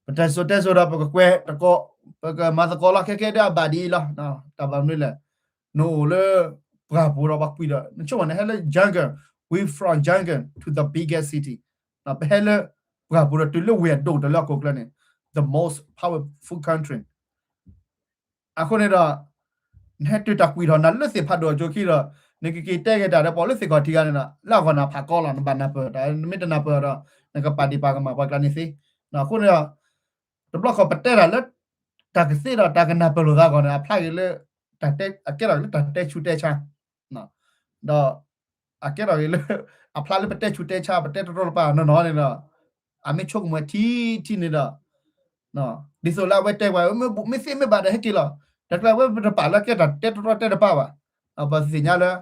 ပတဲစိၤတဲစိၤဒီး ပကကွဲးတကိး ပကမၤသကိးလီၤ ခဲကဲဒ်အဘၣ်ဒ်အံၤလီၤ, တၢ်ဘၣ်မနုၤလဲၣ်, နအိၣ်လၢ ပှၢ်ပူၤဒီးပှၤကွံာ်ဒီး နဆိကမိၣ်န့ၣ် ဟဲလၢ jungle, we from jungle to the biggest city, ပဟဲလၢ ပှၢ်ပူၤဒီးတုၤလၢဝ့ၢ်အဒိၣ်ကတၢၢ်လၢအခိၣ်ကျၢၢ်န့ၣ် the most powerful country အဃိန့ၣ်ဒီး နဟဲတုၤတၢ်ကွံာ်ထီၣ်နၤလၢသ့ၣ်ဖးဒိၣ်အကျိၤခံဒီး နကက့ၤတဲက့ၤတၢ်ဒီး ပှၤလၢသ့ၣ်ခီၣ်ထံးဂၤန့ၣ်ဒီး လၢအဂီၢ်နၤဖးကီလီၤ, နဘၣ်နၢ်ပၢၢ်တၢ်, နမ့ၢ်တနၢ်ပၢၢ်ဒီး နကပာ်ဒံးပာ်ကမၣ်ပှၤကျါန့ၣ်သ့, အဃိန့ၣ်ဒီး တဘျီဃီပတဲတၢ်လၢ တၢ်ကသ့ဒီးတၢ်ကနၢ်ပၢၢ်လိာ်သးအဂီၢ်န့ၣ် အဖျါက့ၤလၢ အကဲထီၣ်လၢတၢ်တဲဆူးတဲဆါ ဒီး အကဲထီၣ်က့ၤလၢ အဖျါလၢပတဲဆူးတဲဆါ ပတဲတရီတပါနီၢ်နီၢ်န့ၣ်ဒီး အမ့ၢ်ဆိကမိၣ်ဝဲထံထံန့ၣ်ဒီး ဒ်သိးလၢအဝဲတဲပှၤ မ့ၢ်သ့မ့ၢ်ဘၣ်ဒီးဟဲက့ၤလီၤ, တၢ်ကျါဝဲပတပာ်လၢကဲတၢ်တဲတရီတဲတပါဘၣ်, ပသ့ၣ်ညါလၢ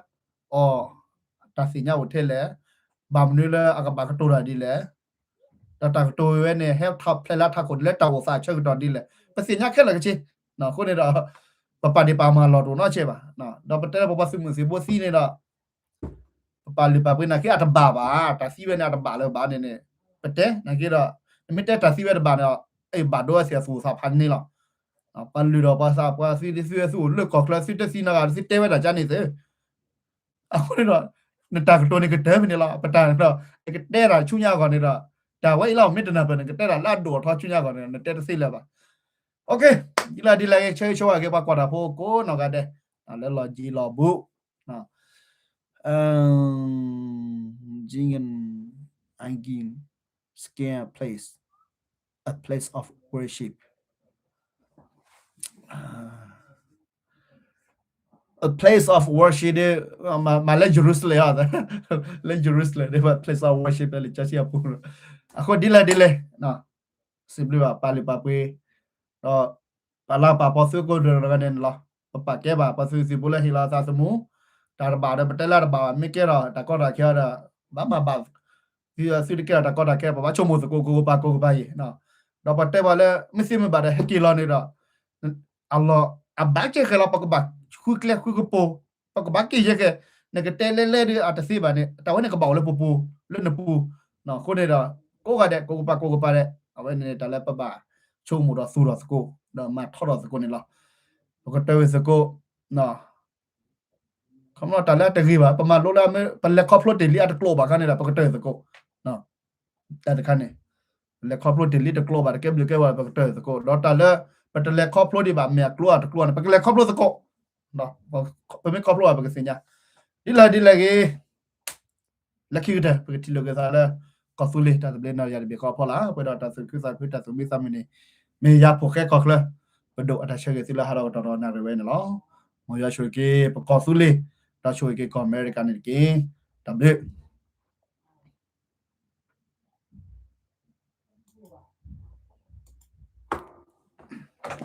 အီၤ တၢ်သ့ၣ်ညါအိၣ်ထဲလဲၣ်, ဘၣ်မနုၤလၢအကဘၣ်ကတိၤတၢ်ဒ်လဲၣ် ဒီးတၢ်ကတိၤဝဲန့ၣ် ဟဲထီၣ်ဖျဲးလၢထးခိၣ်ဒ်လဲၣ် တၢ်အိၣ်သးဆၢကတီၢ်ဒ်လဲၣ် ပသ့ၣ်ညါခဲလၢာ်ကဆ့, အဃိန့ၣ်ဒီး ပပာ်ဒံးပာ်ကမၣ်လီၤတအိၣ်နီတစဲးဘၣ်, ဒီးပတဲလၢပပှၤသုးမုၢ်သံၣ်ဘိသံန့ၣ်ဒီး ပပာ်လုၢ်ပာ်ပှ့ၤနာ်က့အတဘၣ်ဘၣ်, တၢ်သံဝဲန့ၣ်အတဘၣ်လၢၤဘၣ်န့ၣ်န့ၣ် ပတဲနာ်က့ဒီး နမ့ၢ်တဲတၢ်သံဝဲတဘၣ်န့ၣ် အဘၣ်ဒိဝဲသ့ၣ်အသူၣ်အိၣ်သးဖးန့ၣ်လီၤ, ပှၤလုၢ်ဒီးပှၤသးပှၢ်သံ သုဝဲသုအိၣ်လၢကီၢ်ချၢ သုတသံနီတဂၤ သုတဲဝဲတၢ်ကါန့ၣ်သ့ အဃိန့ၣ်ဒီး နတၢ်ကတိၤန့ၣ်ကတၢၢ်ဖဲန့ၣ်လီၤ. ပတၢ်ဒီး နကတဲတၢ်ဆူညါအဂီၢ်န့ၣ်ဒီး တၢ်ဝဲအံၤလီၤ မ့ၢ်တနၢ်ပၢၢ်န့ၣ် ကတဲတၢ်လၢအဒိၣ်အထီဆူညါအဂီၢ်န့ၣ်ဒီး နတဲတသ့လၢၤဘၣ်. ဒ်လဲၣ်ဒ်လဲၣ်ဂ့ၤ ဆၢဂ့ၤဆၢဝါက့ၤ ပှၤကွၢ်တၢ်ဖိကိးနီၢ်ဂၤဒဲး လၢလီၢ်ကံလီၢ်ဘူး Jingin Angin Skin Place, a place of worship. A place of worship ဒ် မ့ၢ်လၢ Jerusalem လၢ Jerusalem ဒ် place of worship လၢ church အပူၤ အဃိဒ်လဲၣ်ဒ်လဲၣ် စံးဘျုးဘၣ်ပာ်လုၢ်ပာ်ပှ့ၤ ဒီး ပာ်လၤပာ်ပီသုကိးဂၤဒဲးန့ၣ်လီၤ. ပပာ်ကဲဘၣ် ပှၤသုးသုးဖိလၢဟ့ၣ်လီၤသးသမူ တၢ်တဘၣ်ဒီး ပတဲလၢတဘၣ်ဘၣ် မ့ၢ်ကဲထီၣ်တၢ်ကီတၢ်ခဲဒီး ဘၣ်မၤဘၣ် သုသုတကဲထီၣ်တၢ်ကီတၢ်ခဲ ပဘၣ်ဆိကမိၣ်သကိးကိးကပၤကိးကပၤအံၤ ဒီးပတဲပှၤလၢ မ့ၢ်သ့မ့ၢ်ဘၣ်ဒီး ဟဲက့ၤလီၤန့ၣ်ဒီး အလီၢ် အဘၣ်ကဲဃဲၤလီၤ ပကဘၣ်ဃုကျဲဃုကပူၤ ပကဘၣ်က့ၤယဲၢ်ကဲ နကတဲလဲလဲဒီးအတသ့ဘၣ်န့ၣ် တၢ်ဝဲန့ၣ်ကဘၣ်အိၣ်လၢပပူၤ လၢနပူၤ အဃိန့ၣ်ဒီး ကိးဂၤဒဲး ကိးကပၤကိးကပၤဒဲး အဝဲန့ၣ်တၢ်လၢပဘၣ်ဆိကမိၣ်ဒီးသူၣ်ထီၣ်သကိး ဒီးမၤထီထီၣ်သကိးန့ၣ်လီၤ. ပကတၢၢ်ဝဲသကိး ခီမီတၢ်လၢအတဂ့ၤဘၣ် ပမၤလိလၢ ပလဲၤခီဖျိတ့ၢ်လံအတကျိးဘၣ်ခါန့ၣ်ဒီး ပကတၢၢ်သကိး တၢ်တခါန့ၣ် ပလဲၤခီဖျိတ့ၢ်လံတကျိးဘၣ် တကဲဘျုးကဲဝဲ ပကတၢၢ်သကိး ဒီးတၢ်လၢ ပတလဲၤခီဖျိဒံးဘၣ် မ့ၢ်အကျိးအတကျိးန့ၣ် ပကလဲၤခီဖျိသကိး ပမ့ၢ်ခီဖျိဘၣ် ပကသ့ၣ်ညါ ဒ်လဲၣ်ဒ်လဲၣ်ဂ့ၤ လၢခံကတၢၢ် ပကထံၣ်လိာ်က့ၤသးလၢ ကီၢ်သူလ့ၤ တၢ်သဘျ့နီၢ်ယၤတဘ့ၣ်ဃီအဖီလာ် ပှဲၤဒီးတၢ်သူၣ်ခုသးခု တၢ်သူၣ်မံသးမုာ်န့ၣ် မ့ၢ်ယၤဖိၣ်ဃဲကီၢ်ချၢ ပဒိၣ်အတၢ်ဆၢဂ့ၤသုလၢဟးထီၣ်ကတီၢ်ဒီးနၣ်ရံၣ်ဝဲန့ၣ်လီၤ. မ်ယွၤဆိၣ်ဂ့ၤက့ၤ ပကီၢ်သူလ့ၤ ဒီးဆိၣ်ဂ့ၤက့ၤကီၢ်အမဲရကၤန့ၣ်တက့ၢ်. တၢ်ဘျုး